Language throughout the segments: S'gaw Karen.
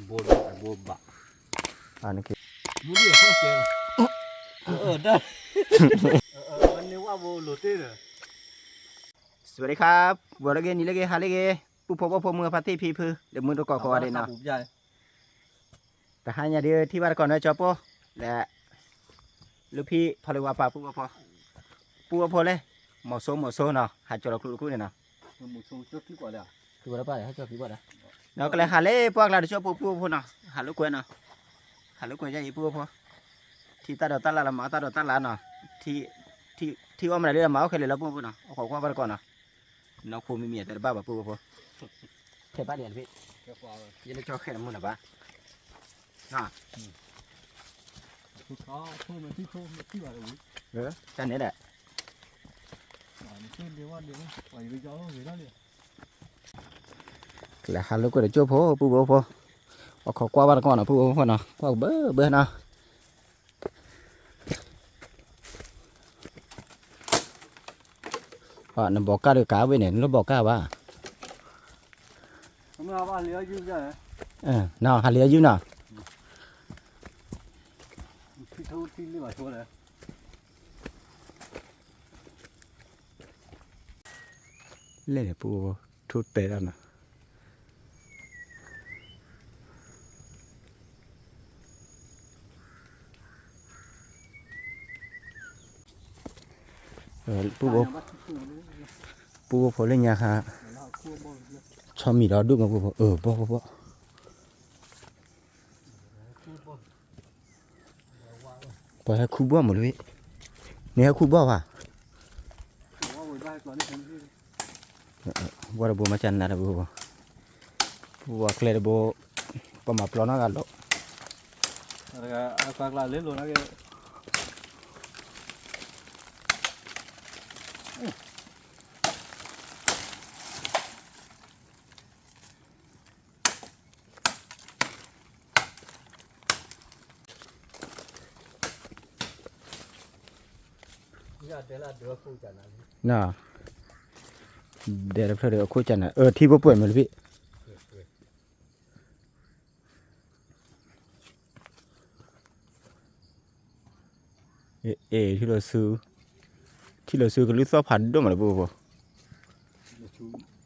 ဘိဘၣ်, ဘိဘၣ်, အန့ၣ်က့, မူဒံးအဖီၣ်ကဲ, အၢ တၢ်, အၢ အၢ န့ၢ်ဝၣ်ဘိလိၤတ့ၢ်ဒီး, စဝၤဒံခါ, ဝဲလၢဂ့ၤ နံၤလၢဂ့ၤ ဟါလၢဂ့ၤ, ပုၢ်ဖိဝဲၢ်ဖိ မုၢ်ဖါသ့ၣ်ဖံဖု ဒီးမုၢ်တကိးကိးဂၤဒဲးနီၤ, တဟါညါဒုး ထံၣ်ဘၣ်တကိးန့ၣ် ကၠီပိၢ်, လဲၤ, လူဖံ ဖီလ့ဝါပၢ် ပုၢ်ဝဲၢ်ဖိ, ပုၢ်ဝဲၢ်ဖိလဲၣ်, မီၤစိမီၤစိနီၤ ဟးကၠီၤလီၤကျိတခိၣ်န့ၣ်နီၤ, ကလၢဟးလၢပှၢ်ကျါ တကၠီပိၢ် ပုၢ်ဝဲၢ်ဖိနီၤ ဟးလိာ်ကွဲနီၤ, ဟးလိာ်ကွဲယါအံၤ ပုၢ်ဝဲၢ်ဖိ, ထံၣ်တၢ်ဒီးတၢ်လၢ်လီၤ မၤတၢ်ဒီးတၢ်လၢ်နီၤ, ထံၣ်အီၣ်မနုၤလၢမၤအီၣ်ခဲလၢာ်လီၤ ပုၢ်ဝဲၢ်ဖိနီၤ အခိးကွၢ်ဘၣ်တကိးနီၤ, နီၢ်ခိမံၤမံၤအတဲတဘၣ်ဘၣ် ပုၢ်ဝဲၢ်ဖိ, ထဲဘၣ်ဒံးတဘ့ၣ်, ယဲလၢကၠီဃဲနမုၢ်နဘၣ်, တၢ်န့ၣ်ဒီး ကလဲၤဟးလိာ်ကွဲဒီးကၠိဖိ ပုၢ်ဝဲၢ်ဖိ, အခိးကွၢ်ဘၣ်တကိးနီၤ ပုၢ်ဝဲၢ်ဖိနီၤ ကွၢ်ကဘၢဘၢနီၤ, နဘီကၢ်ဒီးကးဝဲန့ၣ် နလိၣ်ဘီကၢ်ဘၣ်, နီၤ ဟးလံအီၣ်ယုၢ်နီၤ, လဲၣ်န့ၣ် ပုၢ်ဝဲၢ်ဖိ ထိၣ်တဲတၢ်နီၤ, ပုၢ်ဝဲၢ်, ပုၢ်ဝဲၢ်ဖိလၢညါခါ, ဆီမံၤဒီးဒိၣ်မး ပုၢ်ဝဲၢ်ဖိ အၢ ဘီၣ်ဘီၣ်ဘီၣ် ပှၤဟဲခူဘီၣ်မးလၢၤ, မ့ၢ်ဟဲခူဘီၣ်ဘၣ်, ဝဲတဘိမၤကနၣ်တဘိ, ဝဲကျဲတဘိ, ပမၤပျီနီၢ်ဂၤလိာ် ဒဲးတဖျၢၣ်ဒီးအခိၣ်ကနၣ်, အၢ ထံဖိပှဲၤမးလၢၤဖံး, အ့ ထံၣ်လိာ်စု, ထံၣ်လိာ်စုကလုၢ်သီၣ်ဖးဒိၣ်မးလၢပုၢ်ဖိ,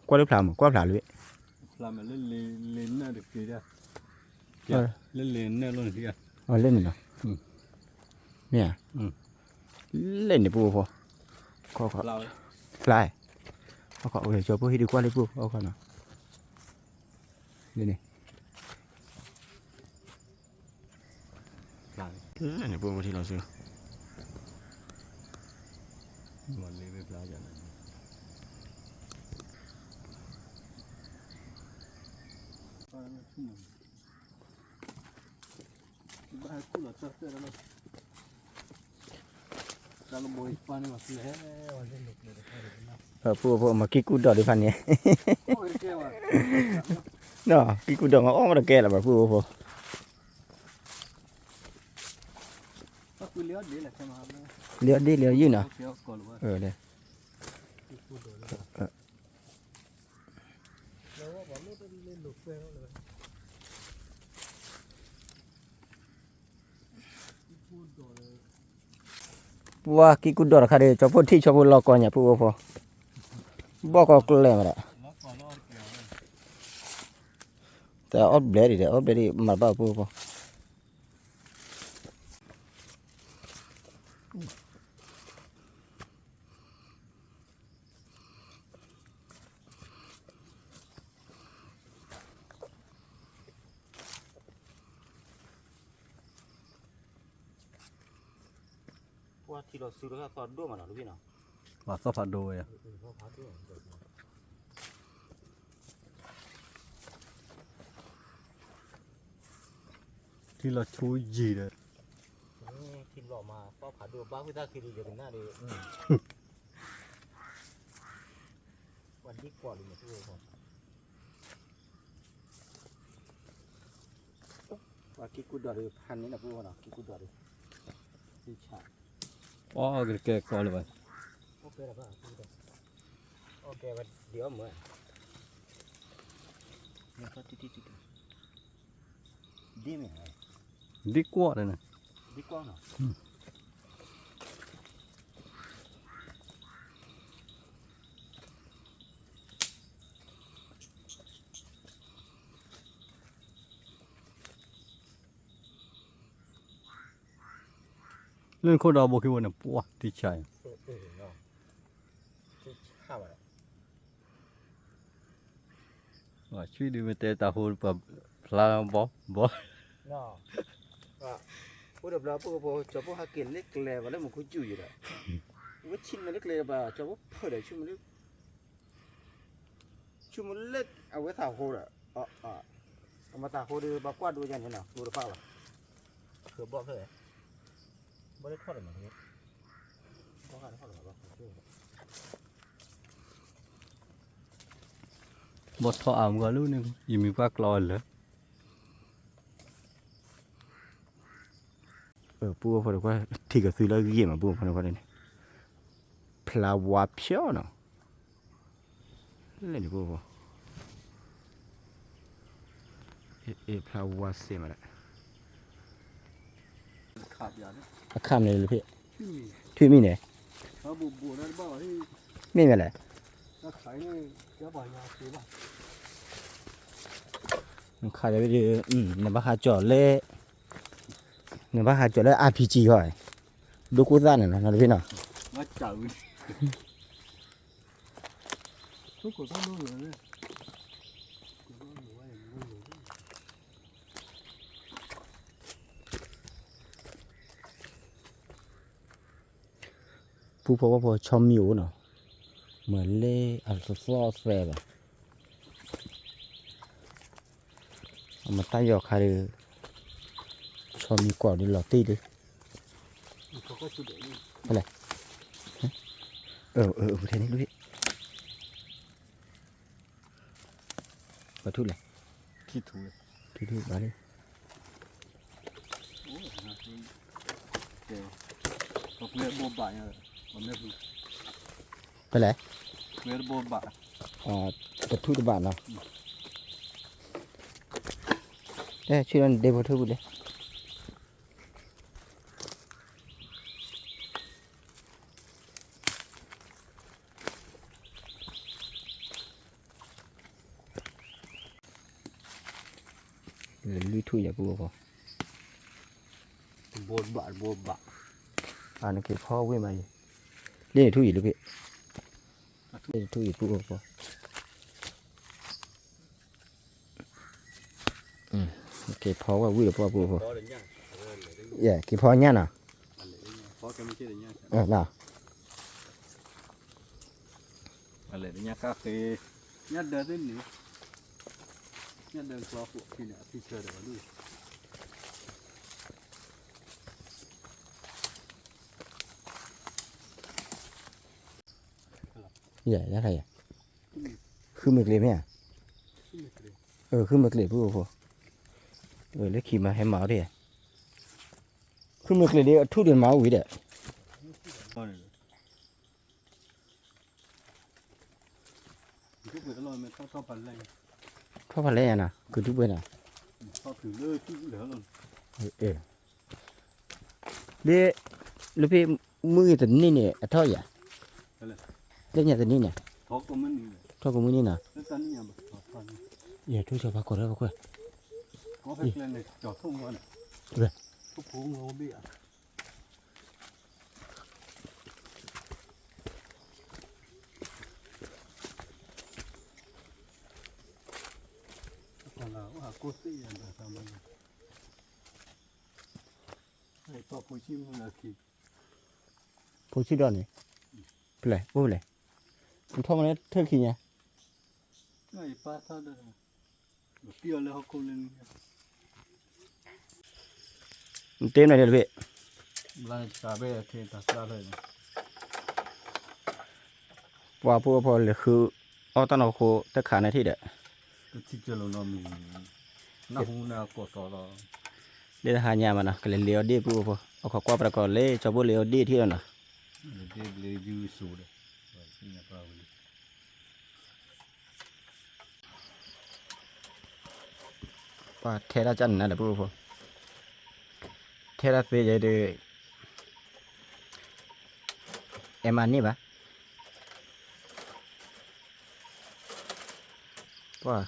ကွၢ်လၢဖျါမး ကွၢ်ဖျါလၢ, လၢန့ၣ်လီၤ, မ့ၢ်ဧါ, လၢန့ၣ်ပုၢ်ဖိ, ဖျါ, ကၠီဖိဟံးဒုးကွၢ်လၢပုၢ်ဖိနီၤ, လၢန့ၣ် န့ၣ် ပုၢ်ဖိထံၣ်လိာ်စု, ပုၢ်ဖိမၤကံၢ်ကူၣ်ဒီးဒံးဖးန့ၣ်, ကံၢ်ကူၣ်ဒီးမၤအီၣ်မးတကဲလၢၤဘၣ် ပုၢ်ဖိဖိ, လၢအီၣ်ဒ့လၢအယုၢ်နီၤ, ပှၤကံၢ်ကူၣ်ဒီးတခါဒီး ကၠီဖိထံၣ်ကၠီဖိလီၤကီညါ ပုၢ်ဖိဖိ, ဘီၣ်ကီကျဲမးဒီး, တၢ်အီၣ်ဘျဲၣ်ဒံးဒီး အီၣ်ဘျဲၣ်ဒံးမၤတဘၣ် ပုၢ်ဖိ ပှၤထံၣ်လိာ်စုတခါသီၣ်ဒိၣ်မးနီၤ တဘ့ၣ်နီၤ, ပှၤသီၣ်ဖးဒိၣ်ဝဲ, ထံၣ်လိာ်ဆူယံၤဒီး, ထံၣ်လိာ်မးသီၣ်ဖးဒိၣ် ဘၣ်ဃုာ်တၢ်ခံဒုးယကနၣ်ဒီး, ပှၤဒ်ကွၢ်လံန့ၣ် ပုၢ်ဖိ, ပှၤကံၢ်ကူၣ်ဒီးဒုးဖးန့ၣ်နီၤ ပုၢ်ဖိနီၤ ကံၢ်ကူၣ်ဒီးဒုး, အီၣ်ကကဲကီလၢၤဘၣ်, အီၣ်ကဲဝဲဒံးအီၣ်မး, တံၢ်တံၢ်တံၢ်တံၢ်, ဒ်မ့ၢ်, ဒ်ကွီၢ်လၢန့ၣ်, ဒ်ကွီၢ်နီၤ. လၢနခိၣ်ဒီဘိခံဘိန့ၣ် ပှၢ်တံၢ်ဆါအံၤ, ဆါဘၣ်ဒီး ဆံဒုးမ့ၢ်တဲတၢ်ဟိပှၤဖျါဘီ, ဘီ, အိၣ်ဒီးဘျီပှၤကဖိ ကၠီၤဖိဟးက့ၤလၢကျဲဘၣ်လၢမူခိၣ်စူၣ်ယံၤဒီး, ဝဲဆံမ့ၢ်လၢကျဲဘၣ် ကၠီၤဖိဖၢဒီးဆူမ့ၢ်လၢ ဆူမ့ၢ်လၢအဝဲသးဟိဒီး, အမၤသးဟိဒီး ပှၤကွၢ်ဒိယါန့ၣ်နီၤ ကျိတဖၣ်ဘၣ်, ဃၢၤဘီၣ်ဖျၢၣ်, ဘီၣ်လၢထီၣ်ဒီးမး, ဘီၣ်ထီၣ်အါမးလၢန့ၣ် ယမ့ၢ်ပှၢ်ကျီလၢ ပူဖိတခွါ ထံၣ်ကသုလၢဂ့ၢ်မး ပူဖိတခွါန့ၣ်, ဖျါဝါဖျီနီၤ, လဲၣ်န့ၣ်ပူဖိ, ဖျါဝါစဲးမးဒၣ်, အခါမ့ၢ်လၢဖဲ, ထွံၣ်မံန့ၣ်, မ့ၢ်မ့ၢ်လဲၣ်, ခါဒီး နဘၣ်ဟးကၠီၤလၢ, နဘၣ်ဟးကၠီၤလၢ RPG ဟီ, ဒိခိၣ်သၣ်န့ၣ်နီၤ နတဖဲနီၤ. ပူဖိဝဲဖိဆီမံအိၣ်နီၤ, မၤလဲအသီၣ်သဲဘၣ်, အမတၢ်ယီၤခါဒီး, ဆီမံကွၢ်ဒီးလီၤတံၢ်ဒီး, ဖဲလဲၣ်, ထဲန့ၣ်လၢ ပထူၣ်လဲၣ်, ထူၣ်ဘၣ်လံ, ဖဲလဲၣ်, ပထူၣ်တဘၣ်နီၤ, အဲၣ်ဆူၣ်လီၤနဒ့ဖိထူၣ်ပူၤလဲၣ်. လဲၤလွံၢ်ထူၣ်ယၤပူဖိ, တဘိတဘၣ်တဘိတဘၣ်, အနက့ၤဖီဝ့ၢ်မးအံၤ, လ့ၣ်န့ၣ်ထူၣ်ယံၤလၢဖဲ, လ့ၣ်န့ၣ်ထူၣ်ယံၤပူဖိ, က့ၤဖီဝဲဝံၤဒီးပှၢ်ပူဖိ, က့ၤဖီညၣ်နီၤ, လၢ အလဲၤတညၣ်ဃၣ်ဃ့, ညၣ်ဒၢသ့ၣ်န့ၣ်, ညၣ်ဒၢကျီဃိးခံန့ၣ် အဖံဆၢဒီးဘၣ်ဒူၣ်, ယဲ ယဲခါယဲ, ဃုမ့ၢ်ကျ့ၤမ့ၢ်ဧါ, ဃုမ့ၢ်ကျ့ၤပူဖိ, လၢခံမးဟဲမၤအီၤဒ်, ဃုမ့ၢ်ကျ့ၤဒီးအထူၣ်ဒံးမၤအိၣ်ဝံၤဒီး ထီၣ်ဖးလဲၣ်ယၤနီၤ ကထူၣ်ပှဲၤနီၤ, လၢ လၢဖဲ မုၢ်ဂ့ၤတနံၣ်န့ၣ် အထီၣ်ယၤ, လၢညါတနံၣ်န့ၣ်, ထီၣ်ကိးမုၢ်နံၤနီၤ, ယထူၣ်စီၤပၤကိးထီၣ်ပခွဲး, ဖိဆံးဒီးန့ၣ်, ဖဲလဲၣ်, အိၣ်ဖဲလဲၣ်, နထီၣ်မၤလၢထၢၣ်ခံညါ, နတဲမနုၤဒ်လဲၣ်ဖဲ ပှၤဖိအဖီလဲၤဃု အီၣ်တၢ်နီၢ်ခိတခါန့ၣ်ထံၣ်ဒီး, လၢတဟါညါမးနီၤ ကလဲၤလ့ၤအီၣ်ဒ့ၣ်ပှၤဖိ အခီကွၢ်ပတကိးလၢကၠီဘိၣ်လ့ၤအီၣ်ဒ့ၣ်ထံၣ်လီၤနီၤ. ပှၤထဲဒၣ်ကၢ်နးနးဒီး ပုၢ်ဖိဖိ, ထဲဒၣ်သ့ယဲဒုး အဲၣ်မၤန့ၢ်ဘၣ်. ပှၤ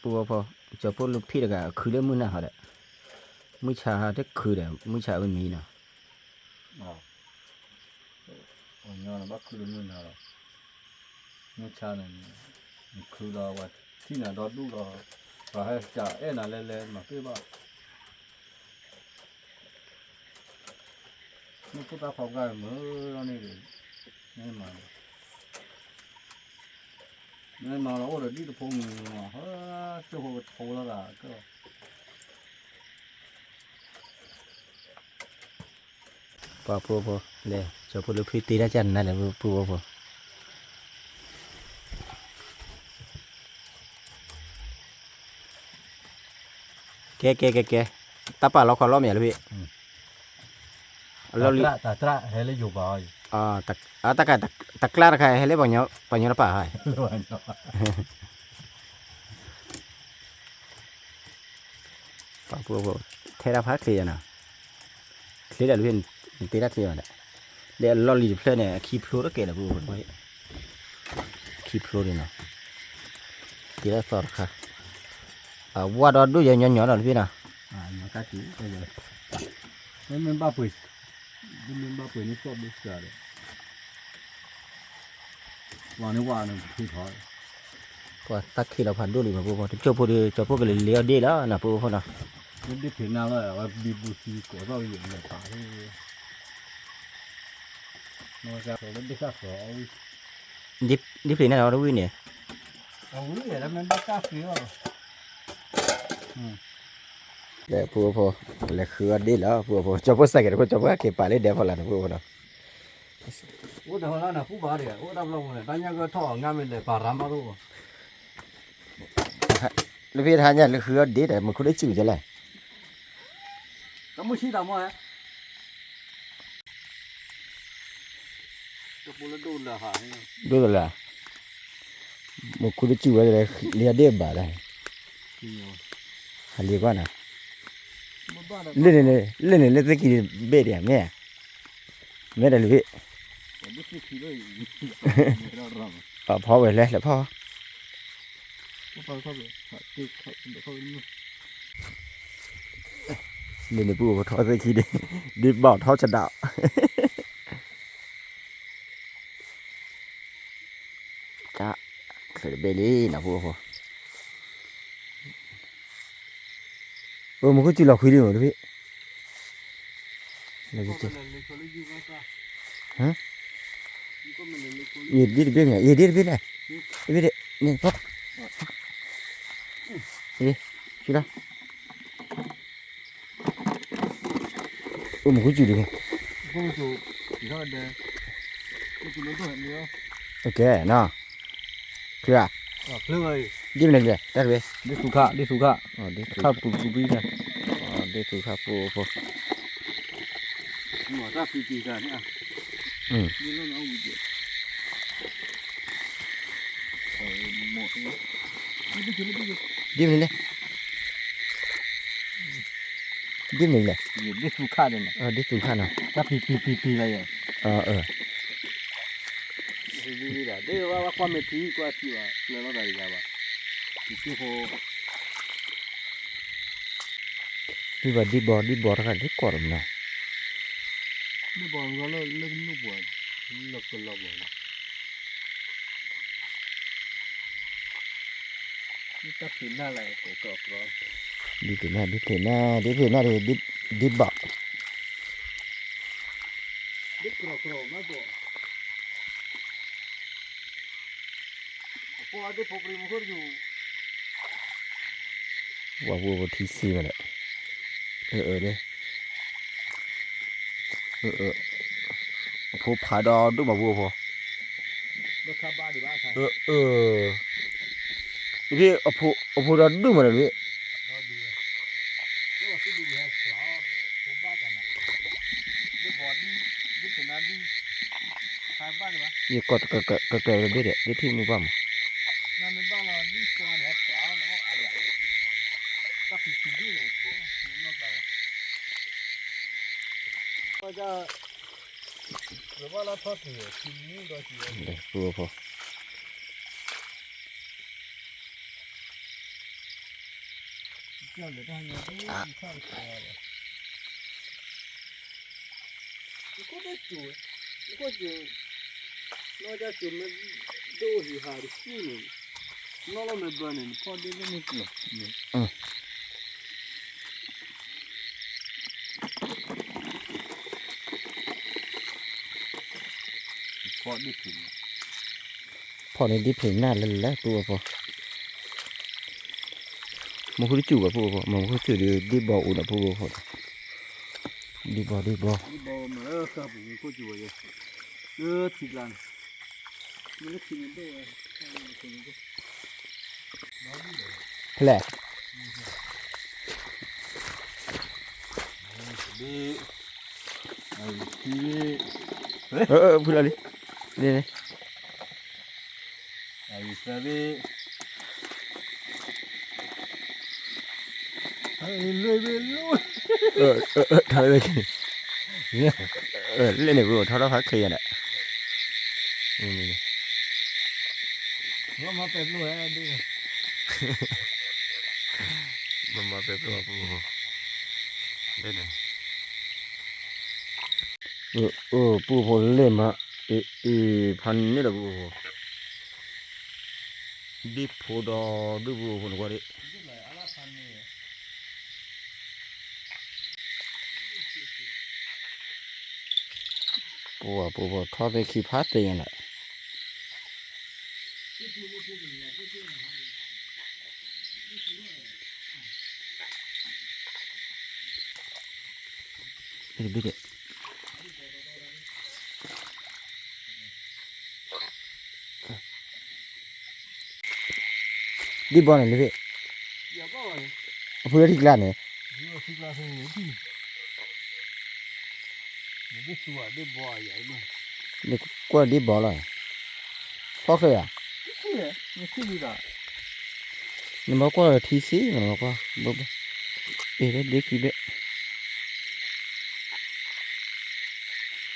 ပုၢ်ဖိဖိ, ကၠီၤဖိလၢဖံတဂၤ အခုးလၢမုၢ်နၤဟီဒီး, မုၢ်ဆါဟီတခုးဒီး မုၢ်ဆါအဝဲမံနီၤ. ပှၤညီနဘၣ်ခုးလၢမုၢ်နၤလီၤ. မုၢ်ဆါန့ၣ် နခုးလီၤ ပှၤထံၣ်နၤဒီဒူၣ်လီၤ. ပှၤဟဲကအဲၣ်နၤလဲၤလဲၤ မၤပ့ၢ်ဘၣ်. မ့ၢ်ဖိသၣ်ဖီကါမုာ်လီၤန့ၣ်ဒီး, မ့ၢ်မၤ, မ့ၢ်မၤလီၤအိၣ်ဒီးဒ်တဖိမုၢ်မး, ဟဲ, ကၠိဖိကထိလီၤသးကၢၢ် ပှၤပုၢ်ဖိ, လဲၤ ကၠီၤဖိလၢဖံတ့တၢ်ကၢ်နးနးဒီး ပုၢ်ဖိဖိ. ကဲ ကဲ ကဲ ကဲ, တၢ်ပာ်လီၤခီလီၤမ့ၢ်လၢဖံ, အလီၢ်လံ, တၢ်ကျါတခါ ဟဲလၢပှၤညီ, ပှၤညီတပာ်ဟါ, ပှၤပုၢ်ဖိ, ထဲဒၣ်ဖးချ့ယနီၤ, ချ့ဒၣ်လၢဖံ, နတ့တၢ်ချ့ဘၣ်ဒီး, ဒီးအလီၢ်လံတဖျၢၣ်န့ၣ် အခံဖျိတကဲလၢၤ ပုၢ်ဖိ, ခံဖျိန့ၣ်နီၤ, တ့ဒၣ်သီတခါ, အဝါဒီဒူၣ်ယဲညီညီဒီးလၢဖံနီၤ, မ့မ့ၢ်ဘၣ်ပှ့ၤ, မ့မ့ၢ်ဘၣ်ပှ့ၤန့ၣ်သီၣ်ဘျုးစှၤဒီး, ဝါန့ၣ်ဝါန့ၣ်ထံထီၣ်, ပှၤတၢ်ခံးလီၤဖးဒိၣ်လံမး ပုၢ်ဖိ, တကၠိဖိဒီး ကၠီၤဖိကလဲၤလ့အီၤဒ့လီၤနီၤ ပုၢ်ဖိနီၤ, လၢဒ့ဖံးနၢ်လီၤ အဝဲဘံဘူသံကိးသီၣ်ကယိာ်လၢပာ်လၢ ဒ်ဖံးန့ၣ်လီၤတဝံၣ်န့ၣ်, ပုၢ်ဖိ, လဲၤဃုအီၤဒ့လီၤ ပုၢ်ဖိ, ကၠီၤဖိစဲးကဲးတခိၣ် ကၠီၤဖိဟဲက့ၤပာ်လၢဒဲးဖီလာ်န့ၣ် ပုၢ်ဖိနီၤ, အိၣ်တဟီလၢနၤပူၤဘၣ်ဒီး အိၣ်တၢ်ဘျီမူန့ၣ် တၢ်ညၣ်ဂၢၢ်ထီၣ်အီၤ ငါမ့ၢ်လဲၤပာ်ရၤမးသိၣ် လၢဖံတဟါညါလၢဃုအီၤဒ့ဒီး မူခိၣ်ဒ့စူၣ်ကလဲၣ်, တၢ်မုၢ်ဆံတၢ်မီၢ်ဧါ, တပူၤလၢဒိၣ်လၢဟး, ဒိၣ်တလၢ, မူခိၣ်ဒ့စူၣ်ဝဲ လၢအဒ့ၣ်ဘၣ်လၢ, ဟးလံၤကွၢ်နၤ, လၢန့ၣ်, လၢန့ၣ်လၢသ့ၣ်ခံဘ့ၣ်ဒံးမ့ၢ်, မ့ၢ်ဒီးလံၤဘ့ၣ်, ပဖီဝဲလဲၤလဲၤဖီ လၢန့ၣ်ပူၤပထီသ့ၣ်ခံဒံး, ဒ်ဘၣ်ထီၣ်ဆဒၣ်, က, ချၢးတဘ့ၣ်လံနီၤ ပုၢ်ဖိ, အိၣ်မူခိၣ်စူၣ်လီၤခွံဒံးမ့ၢ်တဘ့ၣ်, ဟ, ယဒ့တဘ့ၣ်မ့ၢ် ယဒ့တဘ့ၣ်လဲၣ်, တဘ့ၣ်ဒ့ၣ်, န့ၣ်ဖီ, ယ, ဆူလီၤ အိၣ်မူခိၣ်စူၣ်ဒံး, ကဲနီၤ, ချၢၣ်, ဒ်မနုၤလဲၣ် တၢ်တဘ့ၣ်, ဒ်သူခါ, ဒ်သူခါ, ဒ်သူခါပူဖိ, တၢ်ဖံးတံၢ်တၢ်န့ၣ်, ဒ်မနုၤလဲၣ် ဒ်မနုၤလဲၣ်, ဒ်သူခါန့ၣ်, ဒ်သူခါနီၤ, တၢ်ဖံးဖံးဖံးဖံးလၢယဲ, အၢ, ဒ်ဝဲကွၢ်မဲာ်ထံကွၢ်ထံဘၣ်, ကျၢၤလီၤသးတဂၤဘၣ်, ဒ်ဘၣ်ဒ်ဘီဒ်ဘီတခါဒ်ကွၢ်တမနၤ, ဒ်ဘီလၢလၢကနူၢ်ပှၤ, လၢကလီၤပှၤ ဒ်တၢ်ဖံးနၢ်လၢကိးကီး, ဒ်ဖံးနၢ် ဒ်ဖံးနၢ် ဒ်ဖံးနၢ် ဒ်ဘၣ်, ဒ်ကြၢးကြၢးမးဒီး, အဖိဒ်ဖိပြံမူခိၣ်တယူၢ်, ပှၤပူဖိထံဆံးမးဒီး, အၢ အၢ အၢ အဖိဖးဒီးဒိၣ်မးပူဖိ, အၢ အၢ တဘ့ၣ် အဖိဒီးဒိၣ်မးဒီးတဘ့ၣ်, ယကိးကကကတဘ့ၣ်ဒီး ဒ်ထံၣ်မူဘၣ်မး, နမ့ၢ်ဘၣ်လီၤဒ်သိးန့ၣ် တၢ်ဖံးဖံး ပူဖိ ဖီၣ်န့ၢ်ဒ့ဖံး နၢ်လၢလၢပူဖိ မ့ၢ်ဃုတစူၢ်ဘၣ်ပူဖိ မ့ၢ်ဃုစူၢ်ဒီးဒ့ဘီအိၣ်ဒီးပူဖိ ဒ့ဘီဒ့ဘီ ဖဲလဲၣ် ဖုလီၤလံ န့ၣ်န့ၣ် ထီၣ်လၢ လဲၣ်န့ၣ် ပူထီၣ်ထီၣ်ဖးခဲအံၤဒီး မ့ၢ်မၤပဲပျိၢ် ပူဖိ လဲၣ်န့ၣ် ပူဖိလဲၣ်မး အ့ ဖးန့ၣ်ဒီးပူဖိ ဒ့ဖိဒီးဒုးပူဖိနကွၢ်ဒ့ၣ် ပူဖိ ပူဖိထီၣ်သ့ခံဖးသ့ညါလီၤ ဘ့ၣ်ဒ့ၣ် ဒ့ၣ်ဘီန့ၣ်လၢဘ့ၣ် အဖုလၢထံကျါန့ၣ် နကွၢ်ဒ့ၣ်ဘီလီၤ ဖီၣ်ချၢၣ်ဧါ နမ့ၢ်ကွၢ်ထံဆံး နမ့ၢ်ကွၢ် အ့ၣ် ဒ့ခံဘ့ၣ် ပှၤသီ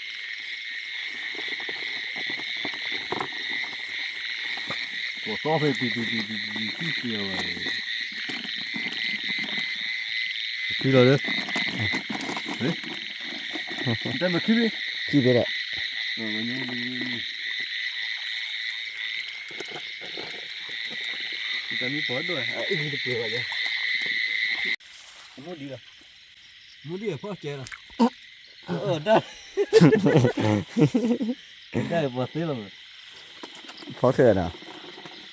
ဖဲပံၤပံၤပံၤပံၤပံၤပံၤပံၤပံၤ ခံလီၤလၢ တမ့ၢ်ခံဘ့ၣ် ခံဘ့ၣ်ဒီး တမ့ၢ်ပှၤဒိၣ် အအံၤတပှဲၤဘၣ်ယၤ မူဒံးလီၤ မူဒံးအဖီၣ်ကဲလီၤ တၢ် တၢ်ပှၤသ့လီၤ ဖီၣ်ခဲနီၤ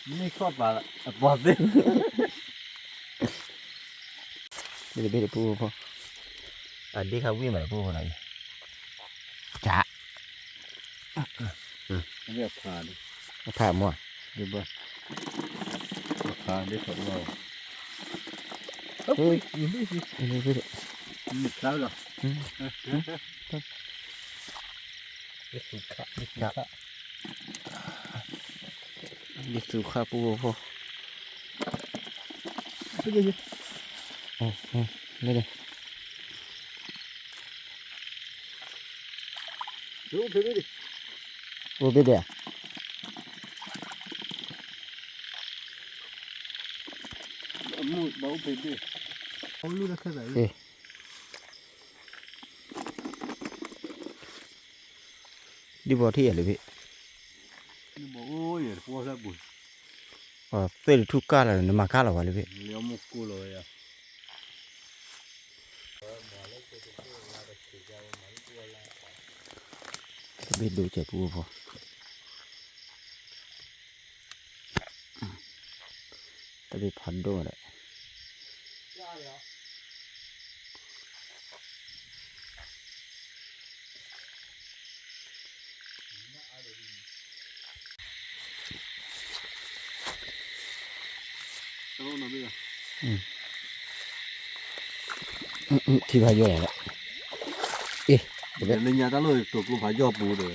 မ့ၢ်ခီၣ်ပာ်လီၤ အပှၤသ့ ဘ့ၣ်တဘ့ၣ်တပူဖိ အဒ့ခါဝံၣ်မးတပူဖိနီၤ ကၢ် အဖးမး အဖးဒ်သိးလီၤ မ့ၢ်ဖျါလီၤ ဒ်သူၣ်ခါပူဖိ အိၣ်ဘ့ၣ်ဒၣ် ဒ်ဘီထံၣ်ယၤလၢဘ့ၣ် သ့ၣ်တထူၣ်ကၢ်လီၤ နမၤကၢ်လီၤဝဲလၢဘ့ၣ် တဘ့ၣ်ဒိၣ်စဲးပူဖိ တဘ့ၣ်ဖးဒိၣ်ဒီး ထံဖးယိၣ်လီၤ, အ့ၣ်, လၢညါတၢ်လီၢ်ယတိာ်ကျိဖးယီၢ်ပူၤဒီး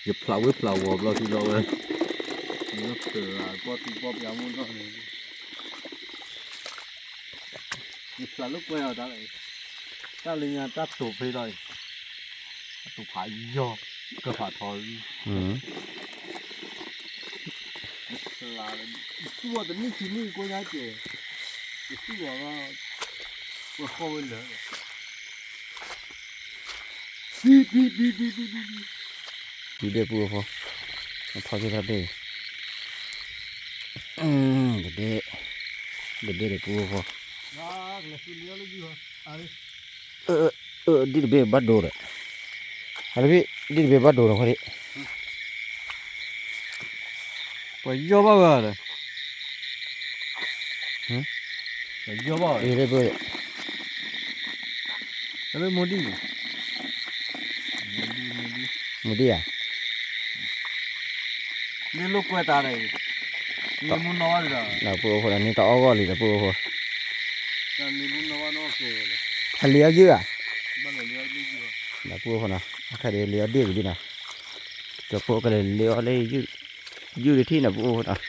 ယဖျးဝ့ၢ်ဖျးဝီၤဘျီထံလီၤဝဲ, ယလီၢ်ပၢၤအပီၢ်သူပီၢ်ပယါမူနီၢ်န့ၣ် ယသးလိာ်ကွဲအီၤတၢ်လၢ, တၢ်လၢညါတၢ်တိာ်ဖဲလီၤအံၤ, တၢ်တိာ်ဖးယီၤ, ကဖးထီ, ယသူၣ်အီၤတနံၣ်ခံနံၣ်ကိးညါကဲ, ယသူၣ်အီၤ, ဝဲဃီဝဲလၢာ်, ပံပံပံပံပံပံပံ, ပံဒ့ၣ်ပူအီၤဖိ, ထီၣ်က့ၤထီၣ်ဒ့ၣ်, ပဒ့ၣ်, ပဒ့ၣ်ဒီးပူအီၤဖိ, ဒ်တဘ့ၣ်ဘၣ်ဒိဒီး, ဟးလၢဖဲ, ဒ်တဘ့ၣ်ဘၣ်ဒိဒီး, ပှၤယီၢ်ဘၣ်ဝဲဒီး, ပှၤယီၢ်ဘၣ်ဝဲ, တဘ့ၣ်မိၢ်ဒံၣ်, မိၢ်ဒံၣ်ဧါ, လ့လိာ်ကွဲတၢ်ဒီး, မ့ၢ်မူနီၢ်ဝဲဒီး, ဒီးပူအီၤဖိဒီး န့ၢ်တအီၣ်ဂီၢ်လံဒီးပူအီၤဖိ, ဟးလ့အီၣ်ယုၢ်ဧါ, ဒီးပူအီၤဖိနီၤ အခါဒီးလ့အီၣ်ဒ့ၣ်ဝံၤလံနီၤ, ကၠီဖိကလဲၤလ့အီၣ်လၢ ယုၢ်တထံၣ်နီၤပူအီၤဖိနီၤ,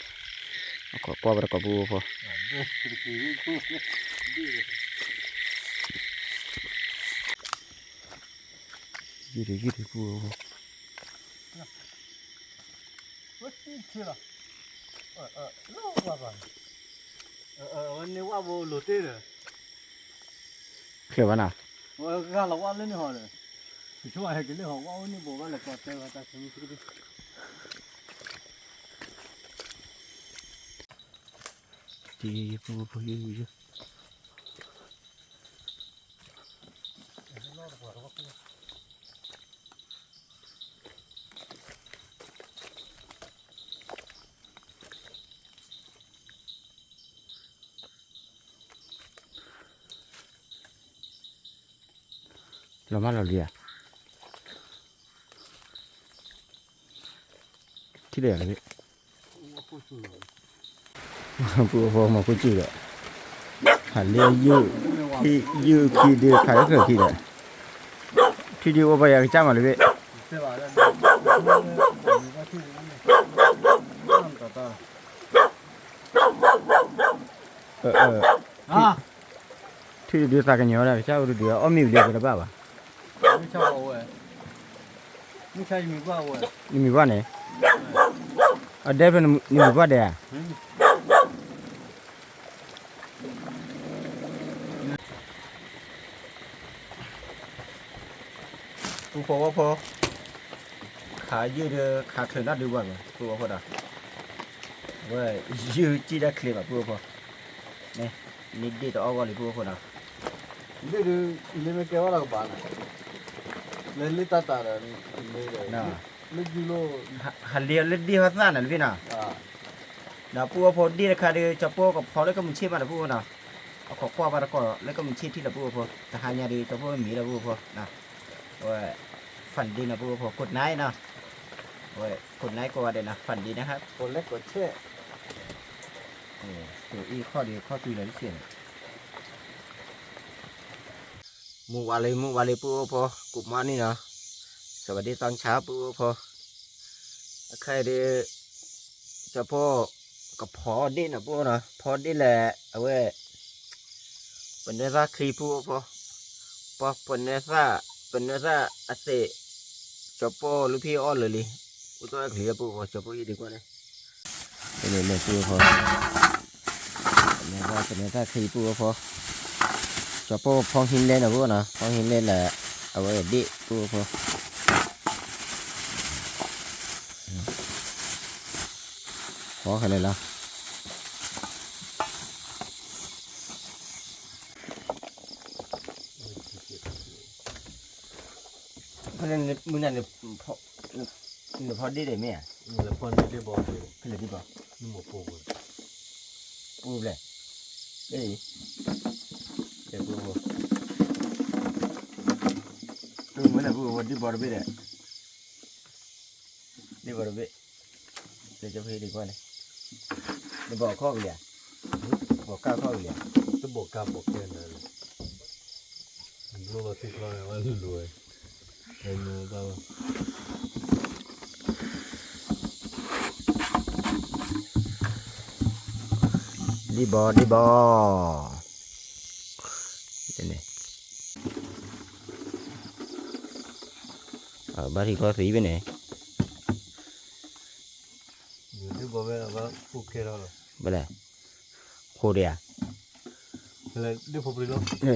အခီၣ်ကွၢ်ဝဲတကိးပူအီၤဖိ, ယုၢ်တယုၢ်တပူအီၤဖိ ချၢးဘၣ်နၤ, ဂၤလီၤဝဲလၢန့ၣ်ဟီဒီး, ကဆိဟဲက့ၤလၢဟီဝဲအိၣ်န့ၣ်ဘိးဘၣ်လဲၤကီးတဲဝဲတၢ်ဆမံသကဒု, ဒ်ပူဖိယုၢ်ယုၢ် လီၤမၢ်လီၤလံဧါ, ထံၣ်လၢယၤလၢ, ပူဖိမၤခိၣ်စူၣ်ဒီး, ဟးလၢယုၢ်, ယုၢ်ခံဒုးခးလၢချၢးခံဒီး, ထံၣ်ဒုးအိၣ်ဘၣ်ယၤကစၢ်မးလၢဘ့ၣ် ထံၣ်ဒုးသးကညီၤဒၣ် ကစၢ်အိၣ်တဒုး အီၣ်မ့ၢ်ဝံၤလၢကတဘၣ်ဘၣ်, ယမံၤဘၣ်န့ၣ်, အဒဲဖဲနမံၤဘၣ်ဒဲဧါ ပူဖိဝဲဖိ, ခးယုၢ်ဒီးခးချၢးနီၣ်ဒုးဘၣ်မး ပူဖိဒီး, ဝဲယုၢ်စံၣ်ဒၣ်ချ့ဘၣ်ပူဖိ, န့ၢ်ဒ့ၣ်တအီၣ်ဂီၢ်လံပူဖိနီၤ, ဒ့ၣ်ဒုး, လၢမ့ၢ်ကဲဝဲလီၤကဘၣ်နီၤ, လၢလၢတၢ်တၢ်ဒီး, လၢ, ဟးလ့အီၤလၢဒ့ၣ်ဟီသၣ်န့ၣ်တဘ့ၣ်နီၤ, ဒီးပူဖိဒ့ၣ်တခါဒီး ကၠီဖိကဖီလၢကမုၢ်ဆ့ၣ်မးဒီးပူဖိနီၤ, အခီၣ်ကွၢ်ဘၣ်တကိးလၢကမုၢ်ဆ့ၣ်ထံၣ်လီၤပူဖိ, တဟါညါဒီး ကၠီဖိမ့ၢ်လီၤပူဖိ, ဝဲ, ဖးဒ့နီၤပူဖိ good nightနီၤ, ဝဲ, good night ကိးဂၤဒဲးနီၤ ဖးဒ့နီၤဟါ, ကိးလဲကိးဆဲး, အံၤခီၣ်ဒုးခီၣ်သွံလီၤတစဲးန့ၣ် မုၢ်ဝါလံ မုၢ်ဝါလံ ပုၢ်အိၣ်ဖိ good morning နီၤ, စဝၤဒ့သီဆါ ပုၢ်အိၣ်ဖိ, အခါအံၤဒုး ကၠီဖိ ကဖီဒ့ၣ်နီၤ ပုၢ်အိၣ်နီၤ, ဖီဒ့ၣ်လဲၣ် အဝဲ ပနွဲသၣ်ချံ ပုၢ်အိၣ်ဖိ, ပှၤပနွဲသၣ် ပနွဲသၣ်အသ့ၣ်, ကၠီဖိလူဖံအီၣ်လၢာ်လံ, အိၣ်သီၣ်ချံလၢပုၢ်အိၣ်ဖိ ကၠီဖိယံၤဒံးကွၢ်န့ၣ် လဲၤလဲၤပုၢ်အိၣ်ဖိ, ပနွဲသၣ် ပနွဲသၣ်ချံ ပုၢ်အိၣ်ဖိ, ကၠီဖိဖီဟံးလဲၣ်နီၤ ပုၢ်အိၣ်နီၤ, ဖီဟံးလဲၣ်လၢ အဝဲဒ့ၣ် ပုၢ်အိၣ်ဖိ, ဖီခဲလၢာ်လီၤ. မုၢ်နၤန့ၣ် နဖီဒ့ၣ်ဒဲးမ့ၢ်ဧါ, ဖီဒ့ၣ်ဘီ, ဖဲလဲၣ်ဒ့ၣ်ဘီ, ပူၤဘျဲၣ်, မ့ၢ်လဲၣ် ပူၤဘီတဘ့ၣ်ဒီး, ဒ့ၣ်ဘီတဘ့ၣ်, နဘီခီၣ်ကလံၤဧါ, ဘီကၢ်ခီၣ်ကလံၤဧါ, တဘီကၢ်ဘီကဲနၤ, ဘျိလီၤထံချီဝဲလူၤဝဲ, ဒ့ၣ်ဘီ ဒ့ၣ်ဘီ, ဖဲန့ၣ် အဘၣ်ထံၣ်ချီသံဖဲန့ၣ် ဒ်ဘၣ်လဲၣ် ဃိဒံးဧါ ဒ်ဖိပျံၤလံ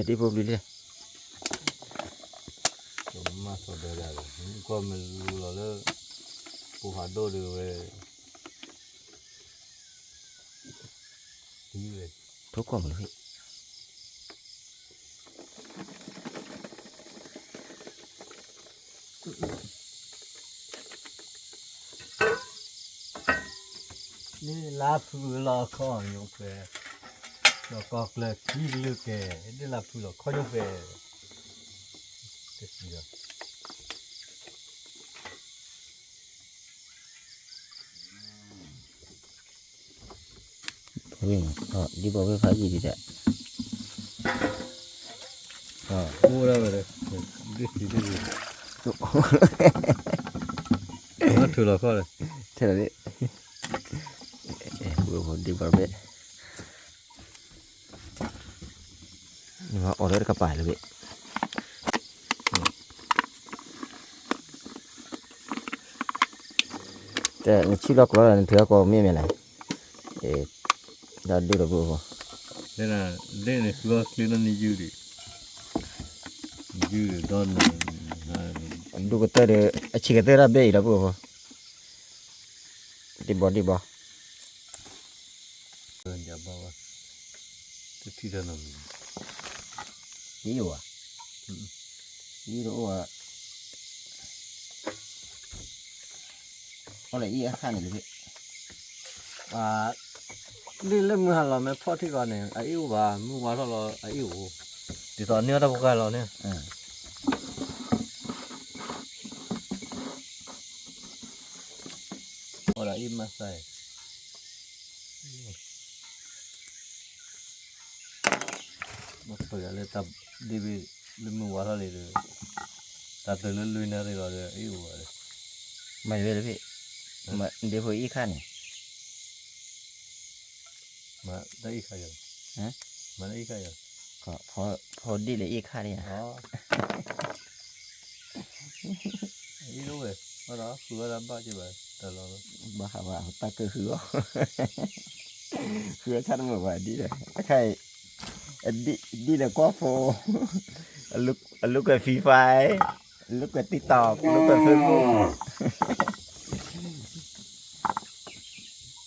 မၤစီဒီးဒၣ်လၢ ကီၢ်မ့ၢ်လူလီၤလၢ ပူၤဖးဒိၣ်ဒုးဝဲ ထိၣ်ကီၢ်မ့ၢ်လၢ န့ၣ်လါဖုလီၤခီညိဖဲ ဒီးကီၢ်ကျၢၢ်ခံကလုာ်ကဲ ဒ်လါဖုလီၤခီညိဖဲ တစံးလီၤ ဒ်ဘၣ်ဝဲဖးယံာ်ဒံးဒၣ် အိၣ်ဒၣ်ဝဲ ဒ်စံးဒ်စံး မ့ၢ်ထုးလီၤခီၣ်လၢ ထဲလီၤဒ် ဒ်ဘၣ်ဝဲ နမၤအီၣ်လၢတကပၤလၢၤဘၣ် တဲနဆံၣ်လီၤကျီလီၤ နထုးအီၣ်ကိးမ့ၢ်မ့ၢ်လဲၣ် တၢ်ဒုၣ်ဒီးဘုၣ်အဃိ ဒ်န့ၣ်ဃုအီၣ်ချ့နီၢ်နံၤယုၢ်ဒံး ယုၢ်ဒီး ဒူၣ်ကတၢၢ်ဒီး အဆံးကတၢၢ်တၢ်ဘ့ၣ်အံၤဒီးဘုၣ်အဃိ ဒံးဘီဒံးဘီ ယဘၣ်ဝဲ တထံၣ်တၢ်နီတမံၤ ယံၤဝဲ ယံၤတအိၣ်ဝဲ အီၣ်လၢအံၤအခါန့ၣ်တဘ့ၣ် ပှၤ ဒ်လၢမုၢ်ဟါလီၤမ့ၢ်ဖီၣ်ထံကီးန့ၣ် အအံၣ်အိၣ်ဘၣ် မုၢ်ဝါထီၣ်လီၤအအံၣ်အိၣ် ဒ်သိးန့ၢ်အီၣ်တၢ်ဖိခါလီၤန့ၣ် အီၣ်ဒီးအံၣ်မးသးအံၤ မ့ၢ်ပှၤလၢတၢ်ဒ်ဘ့ၣ်လၢမုၢ်ဝါထီၣ်လံဒီး တၢ်တၢ်လၢလွံၢ်နၣ်ရံၣ်လီၤဒီး အံၣ်အိၣ်ဝဲ မၤတဘ့ၣ်တဘ့ၣ် မၤဒ့ဖိအံၣ်ခါန့ၣ် မၤတၢ်အံၣ်ခါယီၤ မၤတၢ်အံၣ်ခါယီၤ ဖီဒ့ၣ်လၢအံၣ်ခါန့ၣ် အံၣ်ဝဲ ဘၣ်ဒီးဃုဝဲဒၣ်ဘၣ်က့ၤဘၣ်တၢ်လီၤ ဘၣ်ဃးဘၣ်တၢ်ကၢၢ်ဃုအီၤ ဃုအီၤဆၣ်တမုာ်ဘၣ်ဒ်လဲၣ် အခါအံၤ ဒ်လဲၣ်ကွၢ်ဖိ အလိာ်ကွဲ Free Fire လိာ်ကွဲ TikTok လိာ်ကွဲ Facebook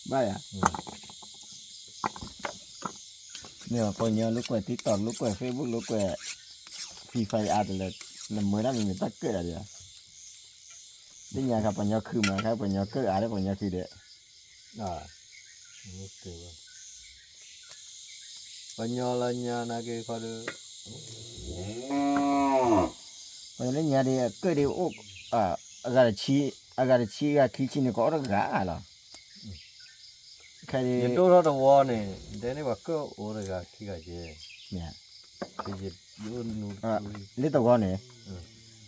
ဘၣ်ယၤ မ့ၢ်ပှၤကညီလိာ်ကွဲ TikTok လိာ်ကွဲ Facebook လိာ်ကွဲ Free Fire အါတလၢ နမၢဒၣ်မ့ၢ်မ့ၢ်တၢ်ကၢၣ်ဒၣ်ဒ် လၢညါခါပှၤကညီခုမး ခါပှၤကညီကၢၣ်အါလၢပှၤကညီခုဒီး ပှၤကညီလၢညါနာ်က့ၤခီဒီး ပှၤကညီလၢညါဒ်အကၢၣ်ဒ်အိၣ် အဂၤတဆံ အဂၤတဆံ အဂၤခံဆံန့ၣ် ကအီၣ်တဂၤလီၤ ခဲအံၤ ယဒိၣ်ထီၣ်တဝီန့ၣ် ဒဲန့ၣ်ပှၤကၢၣ်အိၣ်တဂၤခံဂၤကဲ မ့ၢ် လၢတဝီန့ၣ်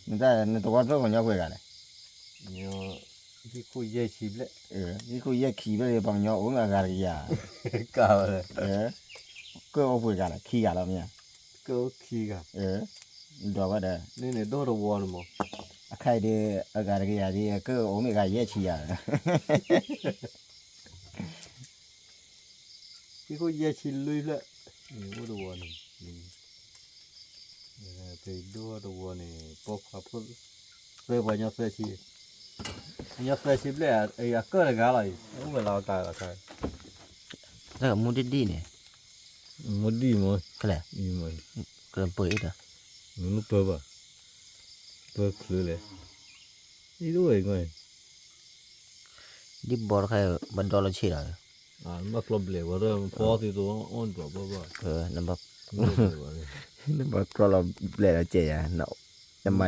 နတၢ်နတဝီဖျၢၣ်ပှၤကညီပှဲၤဂၤလဲၣ် ဟံၣ်ခိၣ်ယဲၢ်ဆံဘျဲၣ် ဟံၣ်ခိၣ်ယဲၢ်ခံဘျဲၣ် ပှၤကညီအိၣ်မ့ၢ်အဂၤတကယၤ ကၢၣ်အိၣ်ပှဲၤဂၤလဲၣ် ခံဂၤလီၤမ့ၢ် ကၢၣ်အိၣ်ခံဂၤ ဒီးဝဲဒီး န့ၣ်န့ၣ်ဒိၣ်တဝီန့ၣ်မး အခါအံၤဒီး အဂၤတကယၤဒ် ကၢၣ်အိၣ်မ့ၢ်ဂၤယဲၢ်ဆံယၤ ဟံၣ်ခိၣ်ယဲၢ်ဆံလွံၢ်ဖျၢၣ် န့ၣ်အိၣ်တဝီန့ၣ် ပဒိၣ်တဝီန့ၣ် ပိာ်ခွါဖိ သၢပှၤကညီသၢဆံ ပှၤကညီသၢဆံဘျဲၣ် အကၢၣ်တဂၤလီၤအံၤ အိၣ်ဝဲလီၤတၢ်လီၤခါ တၢ်မူဒံၣ်ဒံၣ်န့ၣ် မူဒံၣ်မး ကလဲၣ် ကပၢၤအံၤဒီး မ့ၢ်ပၢၤဘၣ် ပၢၤချုးလဲၣ် အံၤတအိၣ်အံၤ ဒ်ဘီတခါ ဘၣ်ဒီလီၤဆ့လီၤ ဘၣ်ကျီဘျဲးဝဲဒၣ် ဖီသံသိအီၣ်ဒွးဘၣ်ဘၣ် နဘၣ်ကျီလီၤဘျဲးလီၤကဲယၤ နမၤတဘ့ၣ်ဒီး လၢဖံဘျၢၣ်တဂၤလၢာ်လံဒီး တဂၤလၢာ်န့ၣ် ဘျၢၣ်တဂၤလၢာ်ဘ့ၣ်ဒီး ပပာ်ရံၤဒီးယဖိၣ်ဃဲတကၢၢ်န့ၣ်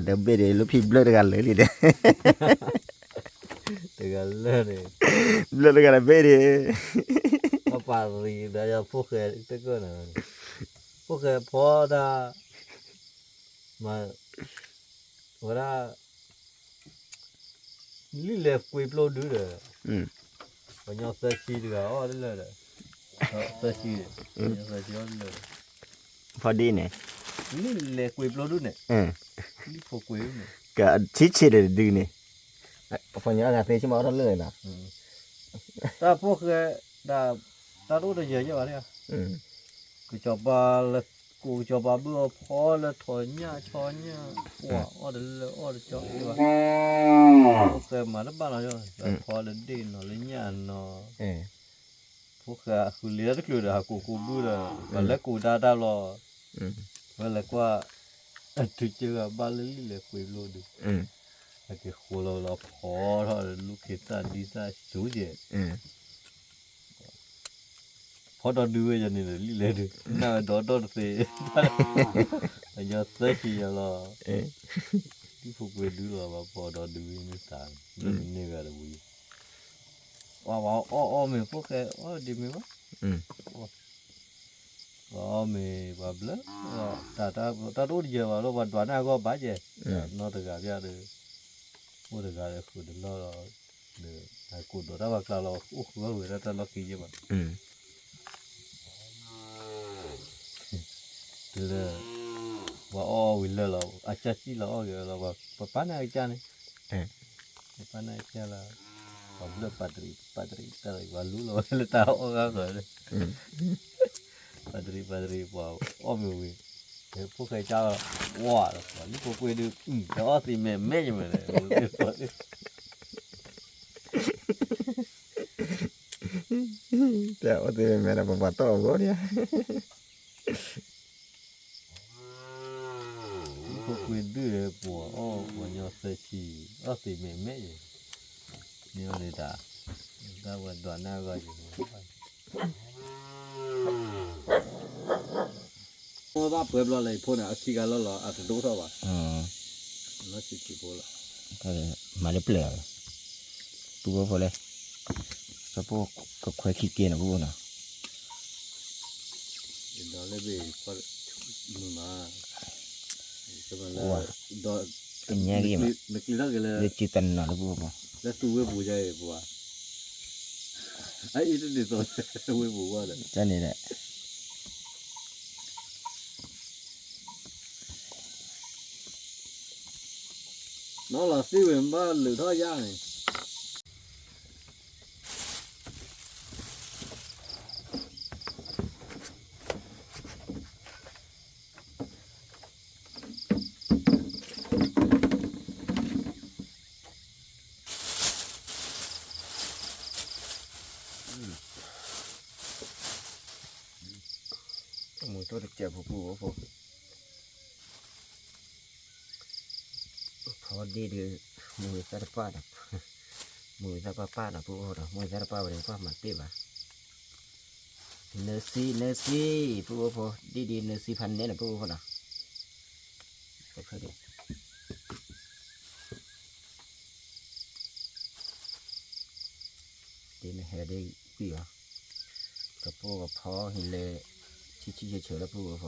ဖိၣ်ဃဲဖီတၢ် မၤ ဝဲဒၣ် လံာ်လဲၤကွံာ်ပျိဒုဒီး ပှၤကညီသၢဆံတဂၤအီၣ်တလၢာ်ဒီး သၢဆံ ပှၤကညီသၢဆံအီၣ်တလၢာ်ဒီး ဖီဒ့န့ၣ်, လံၣ်လဲၤကွံာ်ဘျီဒုန့ၣ်, လံၣ်ဖိကွံာ်ဒုန့ၣ်, ကဆံးဆံးဒီးတဒုန့ၣ်, ဖီညါအဂၤသ့ဆ့ၣ်မးအီၣ်ထီၣ်လၢာ်နီၤ, တၢ်ဖိၣ်ဃဲ, တၢ်တအိၣ်တယၢၤယဲၢ်ဘၣ်န့ၣ်, ကစီၤပၤလၢကိးကစီၤပၤဘုၣ်အီၤဖီလၢထီၣ်ညၣ်ဆီညၣ်, ကွၢ်အီၣ်တလၢအီၣ်တကၠီဘၣ်, ဖိၣ်ဃဲမၤတဘၣ်နီၤ, ဖီလၢဒ့ၣ်နီၤလၢညၣ်နီၤ ဖိၣ်ဃဲအဃုလံာ်တချုးဒီး ဟးကိးကိးဘုၣ်ဒီး ပှၤလဲၤကိးတၢ်တၢ်လီၤ, ဝဲလဲၤကွၢ်, အထုကၢဂၤဘၣ်လၢလံၣ်လဲၤကွံာ်ဘျီဒု, ဟဲက့ၤဃိလီၤလီၤဖီထီၣ်လူၢ်ခ့သၣ်ဒ်သၣ်ဆူကဲ, ဖီဒီဒုဝဲယၤန့ၣ်ဒီးလံၣ်လဲၤဒု, နၢ်ဝဲဒီဒီတသ့, အညီသၢဆံယၤလီၤ, ဒ်ဖိကွံာ်ဒုလီၤ ပှၤဖီဒီဒုဝဲန့ၣ်သး, လၢမ့ၢ်န့ၢ်ဂၤတဝံၤ ပှၤအီၣ်အီၣ်မ့ၤဖိၣ်ဃဲအီၣ်ဒ်မ့ၢ်ဘၣ်, ပှၤအီၣ်မ့ၤပှၤဘျၢ, တၢ်တအိၣ်တယၢၤဘၣ်လီၤ ပှၤဒွးန့ၢ်အဂီၢ်ဘၣ်ကဲ, နီတဂၤဘၣ်ဒီး, အိၣ်တဂၤဒီးဃုာ်တလီၢ်လီၤ, ဒီးကိးဒိးတၢ်ပှၤကျါလီၤ အိၣ်ဃုအီၣ်ဝဲဒၣ်တၢ်လီၢ်ခံယဲၢ်ဘၣ် တုၤလၢ ပှၤအီၣ်အီၣ်ဝံၤလၢာ်လီၤ အကၢ်စံၣ်လီၤအီၣ်ဂ့ၤလီၤ ပပာ်န့ၢ်အကၢ်န့ၣ်, ပပာ်န့ၢ်အကၢ်လီၤ, ပှၤဘျၢပာ်တရံး ပာ်တရံး ပာ်တရံး ပှၤလူလီၤဝဲလၢတၢ်အီၣ်ဂၤဃီၤ, ပာ်တရံး ပာ်တရံး ပှၤအီၣ်မ့ၤဝံၤ, ဖိၣ်ဃဲကၢ်လီၤ, ဝါလီၤ ပှၤလၢဖိကွ့ဒုး, တအီၣ်သံမဲာ်မဲာ်ယမဲာ်လဲၣ်, တၢ်အိၣ်သ့မဲာ်မဲာ်ဒီး ပပှၤတီၢ်အဂီၢ်ဒံးဧါ ဖိကွ့ဒုးဒီး ပှၤအီၣ်ပှၤညီသၢဆံ, အီၣ်သံမဲာ်မဲာ်ယ, မ့ၢ်အီၤန့ၣ်တၢ်, တၢ်ဝဲဒွးနၢ်ဂီၢ်ယ, ဘၣ်ပှဲၤဘျီလဲၤဖိန့ၣ် အခံဂၤလီၤလီၤ အတဒိၣ်ထီၣ်ဘၣ်, မၤလၢပျဲၢ်, ပုၢ်ဖိဖိလဲၣ်, စီၤဖိကခွဲခံက့ၤနီၤ ပုၢ်ဖိနီၤ ဒီးလၢဘ့ၣ်မုာ်မး, ကညါဂ့ၤမး, လၢစုတနီၤလၢပူၤပူၤ, လၢသူဝ့ၢ်ပူၤယါအံၤပူၤ, အအံၤတဒ်သိးဝ့ၢ်ပူၤဝဲဒီး, တၢ်န့ၣ်ဒီး နီၢ်လီၤသံဝံၤဘၣ်လုာ်ထီၣ်ယါန့ၣ် မုၢ်တိၢ်တစဲးဖိပူဖိ, ဖီဒ့ဒီး, မုၢ်သၣ်တပၣ်ဒီး, မုၢ်သၣ်ပၣ်ပၣ်ဒီးပူဖိဒီး မုၢ်သၣ်တပၣ်ဝဲဒီးပှၢ်မၤတ့ၢ်ဘၣ်, နၢၤဆံ နၢၤဆံ, ပူဖိ, ဒ်ဒ်နၢၤဆံဖးနဲၣ်န့ၣ် ပူဖိနီၤ, ဒ်နဟဲဒ်ကွံာ်အီၤ, စီၤဖိကဖီဟံးလဲၤ, ဆံဆံဆဲးဆဲးလၢပူဖိ, ပ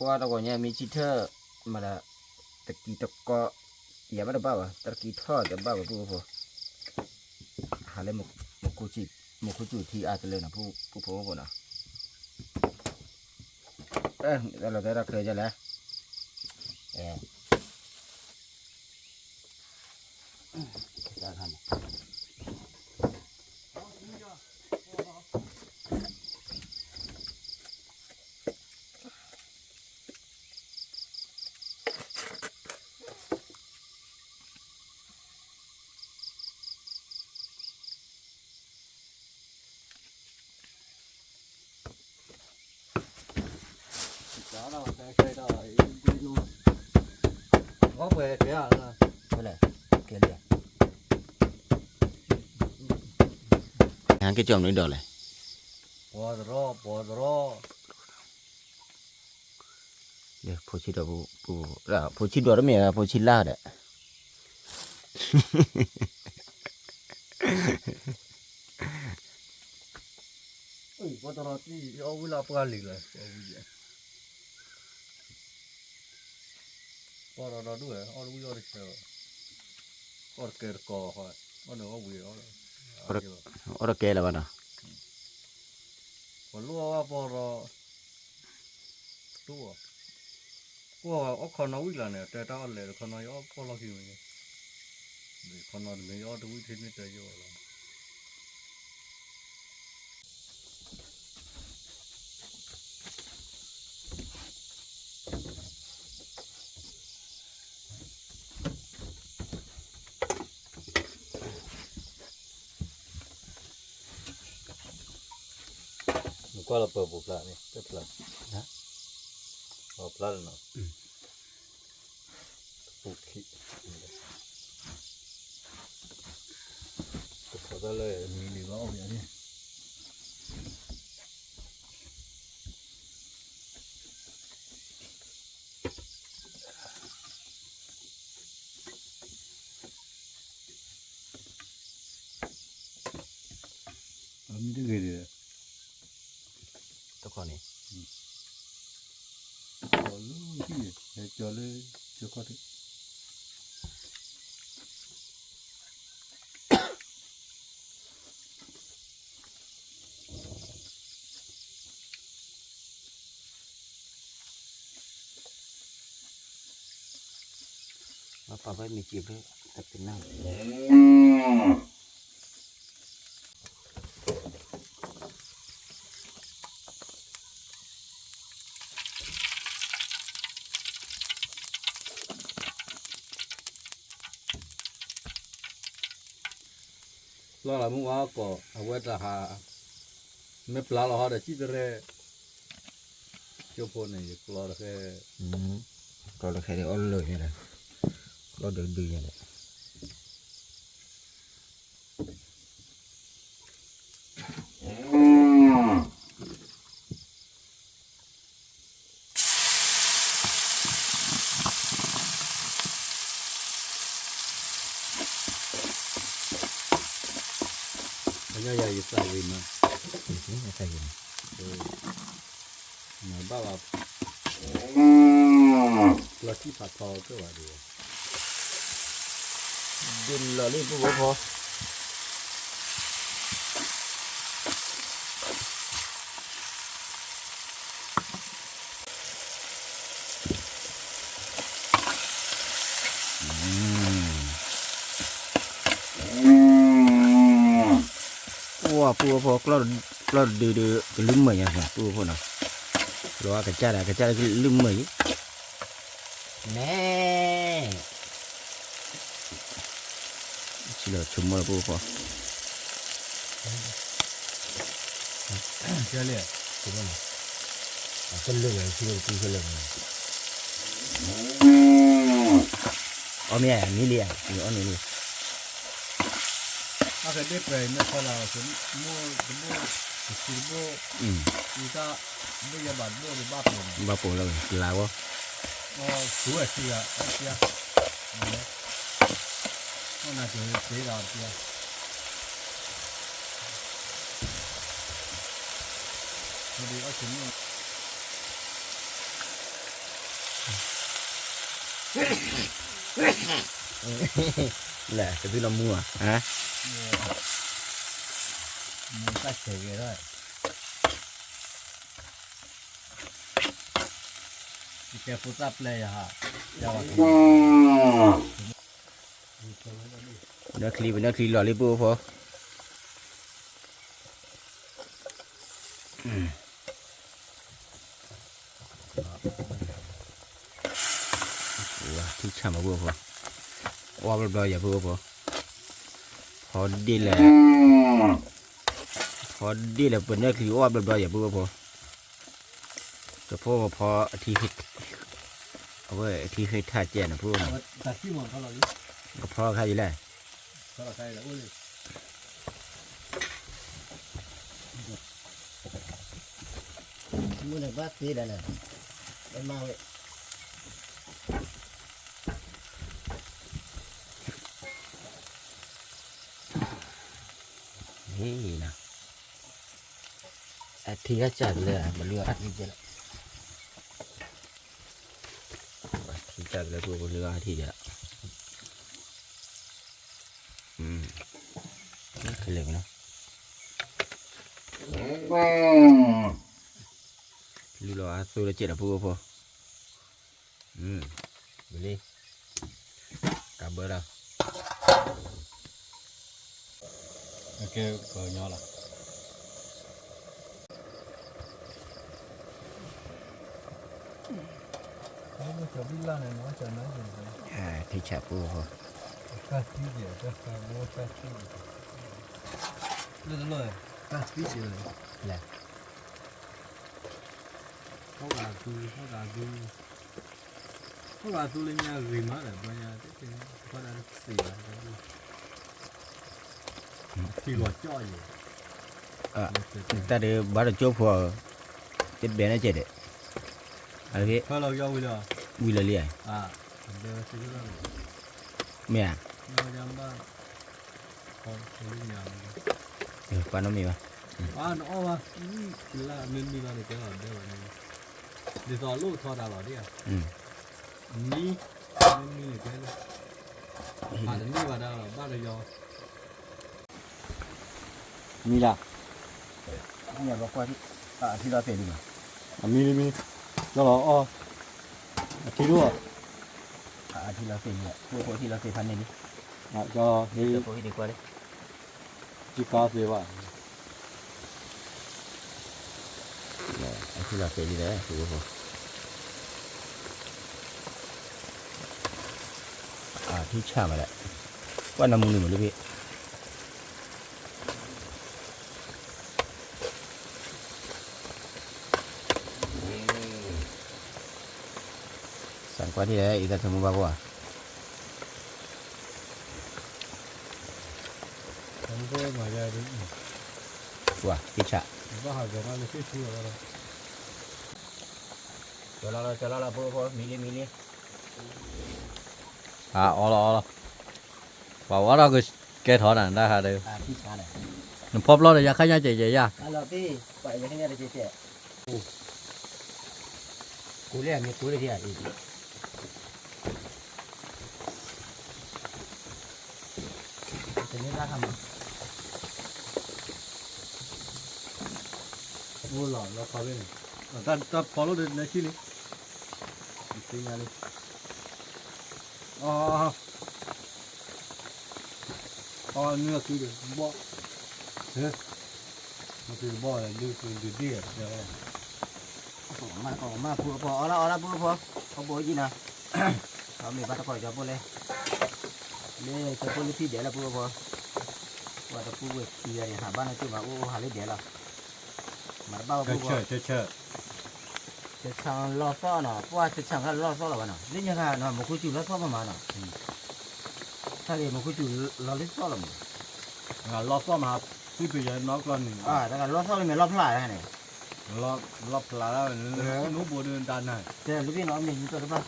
ှၤတဂီၤညါမ့ၢ်ဆံထၢၣ်, မၤဒၣ်, တကံတကီ, ယၤဘၣ်တဘၣ်ဘၣ် တၢ်တကံထီၣ်တဘၣ်ဘၣ်ပူဖိ, ဟးလၢ, မူခိၣ်စူၤထံအါတလၢနီၤ ပူဖိဖိနီၤ, တၢ်လီၤတဲတၢ်ချၢယလဲၣ်, အဲ ဟဲက့ၤကၠီမနုၤဒီးလဲၣ်, ပှၤတရီ, ပှၤတရီ, ဖိဆံးဒီး, ဖိဆံးဒီးတမ့ၢ်, ဖိဆံးလၢ်ဒီး ပတရီတံၢ်အီၣ်ဝံၤလၢပှၢ်လံလၢ ပီၢ်ဒီးဒီဒူၣ်ဝဲ အီၣ်တဝံၣ်အီၣ်တဆၢ, အီၣ်တကဲတကီးဃီ, အီၣ်နုာ်အီၣ်ဝံၤအီၣ်, အီၣ်တကဲလၢၤဘၣ်နီၤ, ပလိၣ်အီၣ်ဝဲပီၢ်ဒီး, တူၢ်, ကွၢ်အီၣ်ခီနီဝံၣ်လီၤန့ၣ် တဲတၢ်အီၣ်လဲၤတခီနီယအီၣ်ပီၢ်လီၢ်ခံဝဲန့ၣ်, ခီနီတမ့ၢ်ယအီၣ်တဝံၣ်ထဲမ့ၢ်တဲယိၣ်လီၤ. နကွၢ်လီၤပၢၤပူၤဖျါန့ၣ် တဖျါ, အဖျါလီၤနီၤ, ပူၤခံ, ပထီၣ်တၢ်လၢမံၤလံၤဘၣ်အီၣ်မ့ၢ်န့ၣ် အမံၤတဂ့ၤဒီး, တခီန့ၣ်, လၢဟံၣ်, ဟဲကၠီလၢ, ကၠီခီၣ်ထံး ပာ်ဖဲမ့ၢ်စံးဖဲ, တပနၢ် လီၤလၢမုၢ်ဝါကီၢ် အဝဲတဟး, မ့ၢ်ပျၢ်လီၤဟီဒီးစံၣ်တရဲၣ်, ကၠိဖိန့ၣ် ယကျီတဃဲ, ကျီတဃဲဒီးအီၣ်လၢာ်ညါဒီး, ကျီဒုဒုညါဒီး ပညီယၤယသးဝံၤမး, ယသးဝံၤမး, မၤဘၣ်ဘၣ်, လီၤထံဖးထီကၢၢ်ဘၣ်ဒ်ဝဲ, ဒ်လီၤလံပူဖိ, အိၣ်ပူဖိ, ကျီၢ်တဒုဒု ကလုၢ်မုာ်ညါ ပူဖိနီၤ, လီၤကစၢ်ဒီး ကစၢ်လၢကလုၢ်မုာ်အံၤ, နဲ ဆံလီၤဆိကမိၣ်လၢပူဖိ, ကဲလံ, ကလုၢ်လၢဆံလီၤပူဖိလၢ, အီၣ်မ့ၢ်ဧါ မံလံဧါ, အီၣ်န့ၣ်လံ, အကဒ့ၣ်ပှဲၤမ့ၢ်ဖီလီၤ, မိၢ်တဘိၣ်, တဆံတဘိၣ်, အံတၢ်, ဘိၣ်ယဲဘၣ်တဘိၣ်ဒီးဘၣ်ပိာ်န့ၣ်, ဘၣ်ပိာ်လီၤဝဲ ကလၤဝဲ, အီၣ်ဆူဝဲဆံဂၤ, အီၣ်ပျါ, အီၣ်နၤက့ၤသ့ဒီးပျါ, အီၣ်ဆူမ့ၢ် လဲၤ တဘျီနီၢ်မူဧါ, မူတၢ်ဆဲးဂဲၤထီၣ်, ယကဲဖိသၣ်ပျဲယဟး, ပနၢ်ချံ ပနၢ်ချံလီၤလံ ပုၢ်ဖိ, ထံဆးမး ပုၢ်ဖိ, အီၣ်ဘျီဘျီယၤ ပုၢ်ဖိ, ဖီဒ့ၣ်လဲၣ်, ဖီဒ့ၣ်လဲၣ် ပနၢ်ချံအီၣ်ဘျီဘျီယၤ ပုၢ်ဖိ, တဖိဖီအထံ, အဝဲအထံဃ့ထးကဲန့ၣ် ပုၢ်, ကဖီခါအံၤလဲၣ်, မုၢ်န့ၣ်ဘၣ်သ့ဒၣ်လဲၣ်, ဘၣ်မၤဝဲ အ အထံကစၢ်ကလဲၣ် ပလုၢ်အထံကလဲၣ်, ထံကစၢ်ကလဲၣ် ပလုၢ်အထံကလဲၣ်, ခဲလၢာ်မနီၤ, လုၢ်လီၤအသိလၢကဲဒီးဖိဖိ, မ့ၢ်လံ, ကးဘၢလီၤ, ကဲကညီလီၤ. ထံဆးပူဖိ, လဲၤ, ဖီဂာသူ, ဖီဂာသူ, ဖီဂာသူလၢညါဂ့ၤမးဒီး ဘျီညါတသ့ၣ်ညါ ဖီဒၣ်တသ့ၣ်ဘၣ်, ထံလီၤကၠီယဲ, တၢ်ဒုးဘၣ်တကၠိဖိ, တဘဲန့ၣ်ကဲဒီး, ဖဲလီၤကၠီဝံၤလီၤ, ဝံၤလီၤလံ, မ့ၢ်ဧါ, ပှၤနီတမံၤဘၣ်, နအီၣ်ဘၣ်, လၢမ့မံဘၣ်န့ၣ် ကဲလီၤဒဲဘၣ်န့ၣ်, ဒ်သိးလိၣ်ထီတၢ်လီၤဒ်ဧါ, မံ, မ့မံန့ၣ်ကဲလီၤ, ဟးတန့ၢ်ဘၣ်ဒၣ်လီၤ ဘၣ်တယီၤ, မံဒၣ်, အထံလီၤသ့ၣ်လံ, အမံလံမံ, ကၠီလီၤအီၣ်, အထံဒိၣ်, အထံလီၤသ့ၣ်လံ, ဖိဖိထံလီၤသ့ၣ်ဖးန့ၣ်လံ, ကၠီလီၤ, ဖိဖိဟံၣ်ဒံးကွၢ်လံ, ကၠီကါသ့ဘၣ်, အထံလီၤသ့ၣ်လံဒီး ဖိဖိ အထံဆးမးဒီး, ကွၢ်နမူနုာ်မးလၢဖဲ စးကွၢ်ထံၣ်ဒီး အံသးထၢမူဘၣ်ပှၤ, ပှၤထံဆး, ကၠီလီၤလီၤ ကၠီလီၤလီၤ ဖိဖိ မံလံမံလံ, အီလီၤအီလီၤ, ပှၤဝဲထီၣ်ကကဲထီၣ်နၤ တၢ်ဟးဒီး, နဖီပျီဒီး ယၤခါညါကဲယဲယၤ, ကူလၢမ့ၢ်ကူလၢဒ်အံၤ, တန့ၢ်တၢ်ခါမး, အိၣ်လီၤလီၤခီဖဲန့ၣ်, တၢ်ဖီလိၣ်ဒီးနဆံၣ်လံ, သ့ၣ်ညါလံ, အီ အီ နွံအီသုဒီး ဘီၣ်, ဟဲ, မ့ၢ်ဒုးဒ့ၣ်, မၤဖိအဖိ အီလီၤအီလီၤ ဖိအဖိ, အီဘိယံၤနီၤ, အီမ့ၢ်ဘၣ်တကီၢ်ကၠီဖိလဲၣ်, လၢကၠီဖိလၢထံဒဲးလီၤ ဖိအဖိ, ပှၤတပူၤဝဲထံဂၤန့ၣ် ဟးဘၣ်နီၢ်ကၠိမး အိၣ်အိၣ်ဟးလၢဒဲးလီၤ, မၤတဘၣ်ဝဲ ဖိအဖိ ဆဆၢဆၢ ဆဆၢလီၤသီၣ်နီၤ, ပှၤဆဆၢလီၤသီၣ်လီၤဘၣ်နီၤ, လၢညါခါနီၤ မူခိၣ်စူၤလီၤသီၣ်ဘၣ်မးနီၤ, တၢ်ဂ့ၢ်မူခိၣ်စူၤလီၤလၢသီၣ်လီၤမး, လီၤသီၣ်မး, သံပယီၤနီၢ်ကျီၢ်န့ၣ်, တၢ်လီၤသီၣ်လၢမ့ၢ်လီၤဖျါတၢ်န့ၣ်, လီၤဖျါတၢ်န့ၣ်, နူဘိဒုးတၢ်နၤ, တဲလၢဘ့ၣ်နီၤ အမ့ၢ်ယူၤတၢ်တဘၣ်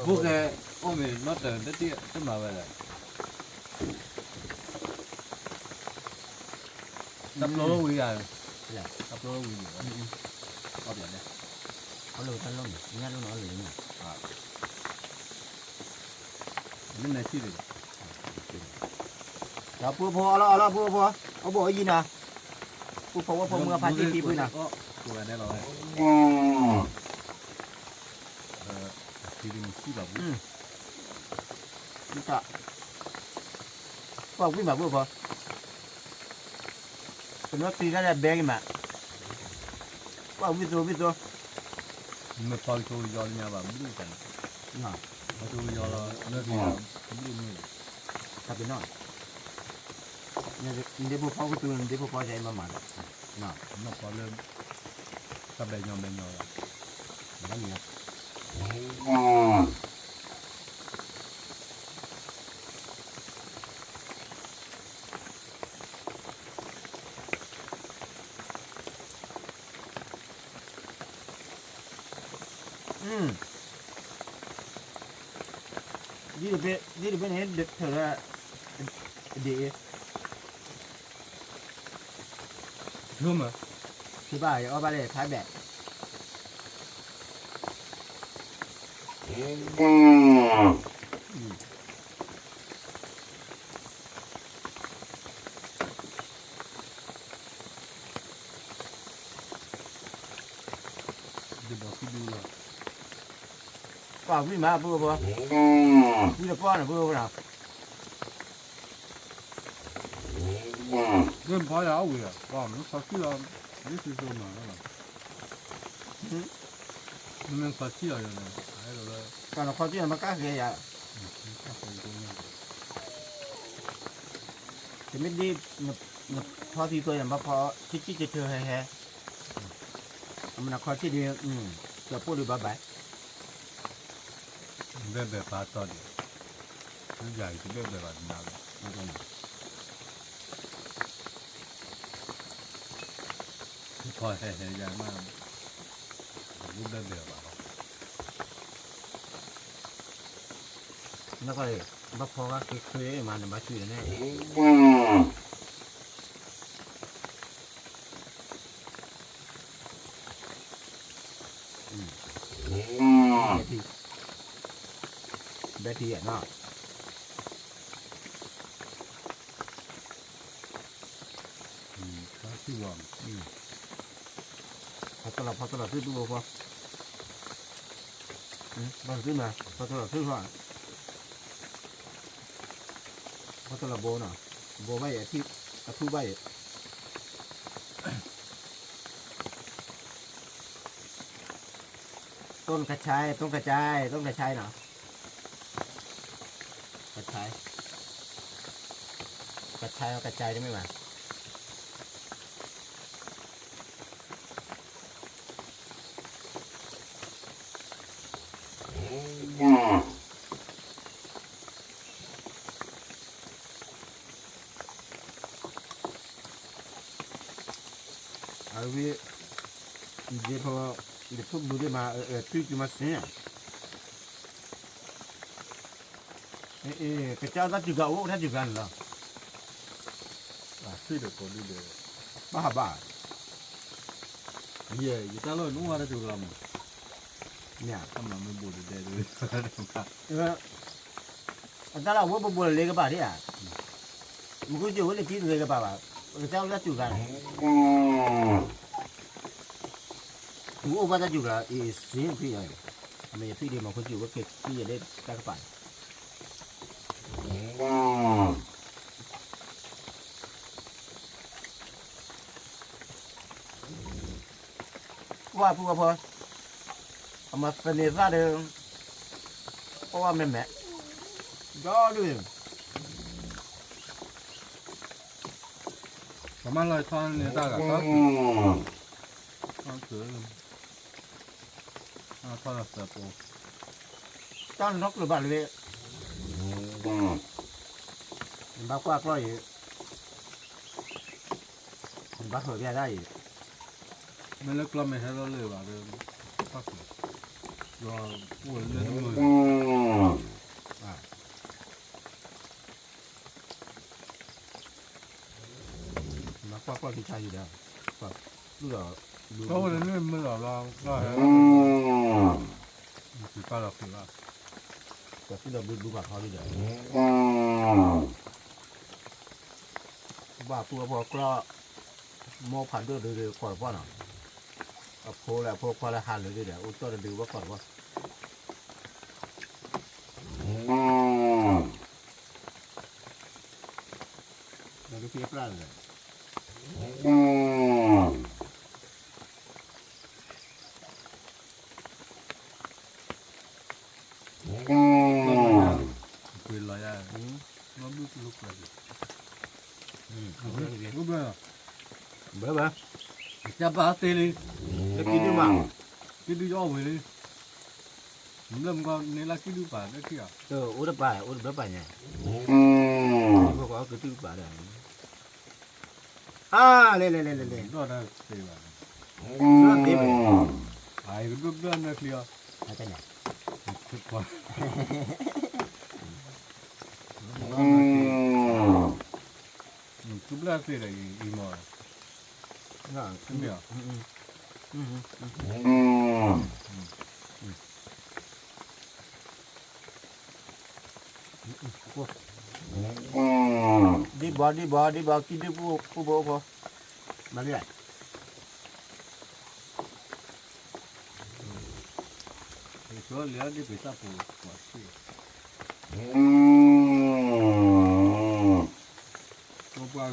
ဘိကဲ, အိၣ်မ့ၢ်နီၢ်တၢ်တတ့ၢ်တမၤဝဲလဲၣ်, တၢ်ပျီဝံၤယၤ, တၢ်ပျီဝံၤန့ၣ်, အီၣ်ပျီဒဲး, အီၣ်လၢတၢ်လီၢ်န့ၣ် ညၣ်လီၢ်န့ၣ်အီၣ်လၢန့ၣ်, မ့ၢ်မဲာ်ထံၣ်တဂ့ၤ, ဒီးပှၤဖိအီလီၤအီလီၤ ပှၤဖိ, အီၣ်ဘိအီယံၤနၤ, ပှၤဖိဝဲဖိမုၢ်အဖါတံၢ်ဖံဖုနၤ, ကိးဂၤဒဲးလီၤဝဲ ပှၤဝံၣ်မးဖိဖိ, ပနီၢ်တံၤတၢ်ဒီးဘဲက့ၤမး, ပှၤဝံၣ်သိဝံၣ်သိ, မ့ၢ်ဖီကဆိယီလၢညါဘၣ်ဘျုးတၢ်န့ၣ်, ဖီကဆိယီလီၤ, ဘျုးမ့ၢ်လီၤ, တၢ်ပ့ၤနီၣ်, နဒ့ဖိဖီကသူ နဒ့ဖိဖီယၤအံၤမၤမးဒီး, နီၢ်ဖီလၢ တၢ်ဘဲညီဘဲညီလီၤ, မၤတၢ်မံၤလီၤ ဒ်တဘ့ၣ်န့ၣ် ထုးဒီး ဒ်အံၤ, ဒိၣ်မး, ထံဘၣ်ယအီၣ်ဘၣ်လၢဖးဘဲၣ်, ဒ်ဘီဒူလီၤ, ပှၤဝံၣ်မး ပုၢ်ဖိ, ဝံၣ်တပှၢ်န့ၣ် ပုၢ်ဖိနီၤ, ဒ်ဘီယၤအီၣ်ဝံၤ, ပှၤမ့ၢ်ခီထံၣ်လီၤ, ဒ်သိးသိးမးလီၤ, မ့ၢ်ခီထံၣ်လီၤယၤန့ၣ်, ပှၤနခီထံၣ်လီၤ မကၢ်ဃဲယၤ, တမ့ၢ်ဒ် နဖီသံသိးန့ၣ် ဘၣ်ဖီ ထံထံၣ်တထၢဟဲဟဲ, အမ့ၢ်နခီထံၣ်ဒ်, ကၠီပိၢ်ဒုးဘၣ်ဘၣ်, ဘဲၣ်ဘဲၣ်ပာ်တီၢ်ဒံး, ယၤအံၤတဘဲၣ်ဘဲၣ်ဘၣ်နၤလီၤ, ဖီဟဲဟဲယၤမး, ဘဲၣ်ဘဲၣ်ဘၣ်လီၤ, နကီၢ်, ဘၣ်ဖီဂၤဃ့ဃ့မး နဘၣ်ဆူၣ်န့ၣ် ဘဲထံ, ဘဲထံယဲၢ်နီၤ, ဖီတလီၤ ဖီတလီၤသ့ၣ်ပုၢ်ဖိ, ဘၣ်သ့ၣ်မး ဖီတလီၤသ့ၣ်ထီၣ်, ဖီတလီၤဘိနီၤ, ဘိဘၣ်ယဲၢ်, အထူၣ်ဘၣ်ယဲၢ်, ต้นกระชาย ต้นกระชาย ต้นกระชายနီၤ, กระชาย, กระชาย กระชาย တမ့ၢ်ဘၣ် အဝဲ, ဒ်ဖိ, ဒ်ဖိဘျုးဒ်မး, ထွံၣ်ကမၤစ့ၢ်, ကစၢ်တၢ်စူၤကျါအိၣ်တၢ်စူၤကျါန့ၣ်လီၤ, ဘၣ်ဟးဘၣ်, ယဲ, ယတၢ်လီၢ်နအိၣ်ဝဲတၢ်စူၤကျါမး, မ့ၢ်, တၢ်မၤမ့ၢ်ဘူးတဒဲ, အတၢ်လီၢ်ဝဲဘူးဘူးလၢကဘၣ်ဒ်ဧါ, မူခိၣ်စူၤဝဲလၢကံတဂ့ၤကဘၣ်ဘၣ်, ကစၢ်အိၣ်တၢ်စူၤကျါန့ၣ်, မူအိၣ်ဘၣ်တၢ်စူၤကျါ, အ့ၣ်စ့ဖံ, မ့ၢ်ယဖံဒ်မူခိၣ်စူၤဝဲက့ၤဖံယဲၢ်လၢတၢ်ကပၤန့ၣ် ကွၢ်ဖုဝဲဖိ, အမၤသန့ၤသၣ်ဒီး, ကွၢ်ဝဲမဲာ်မဲာ်, ဒီဒု, ကမၤလီၤထီန့ၣ်တၢ်ဂၤ, ထီ, ထီလီၤသၢပိ, တၢ်နီၢ်ကျၢၤဘၣ်လၢ, နဘၣ်ကွၢ်ကျီၢ်အံၤ နဘၣ်ဃၢၤဘၣ်ဒၣ်အံၤ, မ့ၢ်လၢကျီၢ်မ့ၢ်ဟဲလီၤလၢာ်ဘၣ်ဒီး, ပၣ်ဃုာ်, ဒီးအိၣ်လၢတမုာ်, နကွၢ်ကွၢ်က့ၤခါအံၤဒီး, ပှၤသူၣ်လီၤ, ပှၤအိၣ်လၢန့ၣ်မုာ်လီၤလီၤ, ပၢ်လီၤဃုာ်ဘၣ်, ပှၤသူၣ်လီၤဘျုးဘျုးပှၤထီဒုဒီး, ဘၣ်ပူအဖိကျီၢ်, မိၢ်ဖးဒိၣ်ဒုးဒီးကီၢ်တပှၢ်နီၤ, အဖိလၢအဖိခွါလၢဟးလၢာ်ဒုဒီး အိၣ်ကၠီၣ်တဒုဘၣ်ကီၢ်တပှၢ်, ဒီးဒုးဖံအပျၢ်လဲၣ်, ကွံာ်လီၤယၤ, ဘၣ်ဘုကလိကျါ, ဘၣ်ဘၣ်, ကဘၣ်သ့လံ, လၢကံဒုမး, ကံဒုယအီၣ်ဝံၤလံ, ဘျၢမကီန့ၣ်လၢကံဒုပာ်လၢထံၣ်ဧါ, အိၣ်တပာ် အိၣ်တဘျၢပာ်ညါ, ကံဒုပာ်ဒီး, အါ လဲၤလဲၤလဲၤလဲၤလဲၤ, ဒီးတၢ်သ့ဘၣ်, ဒီးသ့ဘၣ်, အကဒိၣ်ဘျၢနချံအီၤ, ကဘျၢသ့ဒီးအံၤအံၤမး, အါ မ့ၢ်ဧါ, ဒံဘီဒံဘီဒံဘီ ကံဒုပူဖိ, မၤလံ, ဆိလၢဒ်ပတၢ်ဖိကွၢ်စ့ၢ်, ပှၤ,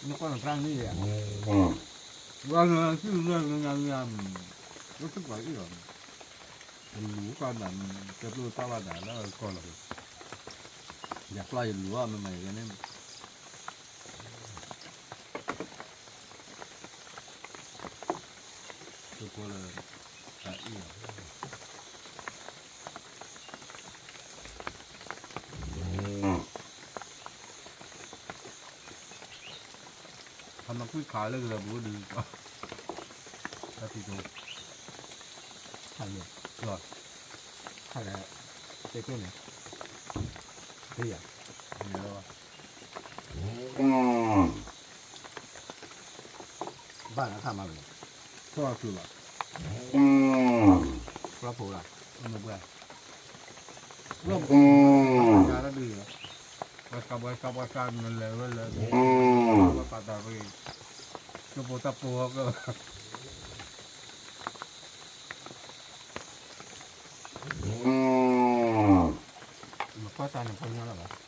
နကွၢ်နတၢ်နံၣ်ယဲ, ပှၤနစုလၢနညါညါ, လၢစုကွၢ်အံၤလီၤ, လူၤကွၢ်ဒၣ်, တဲပျိတၢ်ဘၣ်ဒၣ်လၢကီၢ်လီၤ, ယဖျါယလူၤအီၤမ့ၢ်မၤယဲန့ၣ် ဟးမၤကွံာ်ခးလၢကလၢပူၤဒုး, တၢ်ထံၣ်ကၠိ, ခးလၢ, ခးလၢ, သ့ၣ်ကိၣ်န့ၣ်, သ့ၣ်ယၤ, ဘၣ်နခါမးလီၤ, ဖီၣ်အကျိၤဘၣ်, ဖျီဖိလၢ, အမ့ၢ်ပှၤ, ဖျီဖိ, ယၤတၢ်ဒုး, ပှၤစးပှၤစးပှၤစးနလဲၤဝဲလဲၤ, ပှၤပာ်တၢ်ရ့, ကၠိဖိတၢ်ဖိကၢ နဖီၣ်စးန့ၣ်ဖီၣ်ညီလီၤဘၣ်, နဒုးသံတၢ်ဘၣ်စၢ်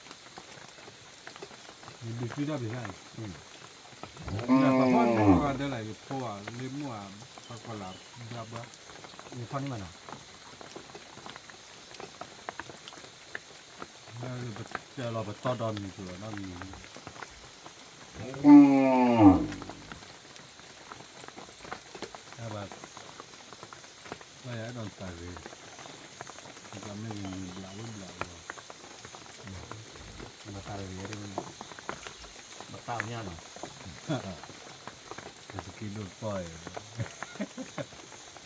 န့ၣ်, နပှၤဖီၣ်န့ၢ်ပှၤဒၢလၢယဖိဧါ လ့မိၢ်ဧါ, ပှၤကီၢ်လၢဘျါဘျါ, နဖီၣ်န့ၢ်မးနီၤ, ပတဲလီၤပတီဒီးမံၤပှၤနီတမံၤ, ဘၣ်, ဘၣ်ယၤအဲၣ်ဒိးတၢ်ဂ့ၤ, ပမ့ၢ်ဂ့ၤဂ့ၤဘျးဝဲဘျးဝဲ, ဘၣ်တၢ်ဂ့ၤ, ဘၣ်တၢ်အီၣ်ညၣ်နီၤ, ပစကံဒိၣ်တ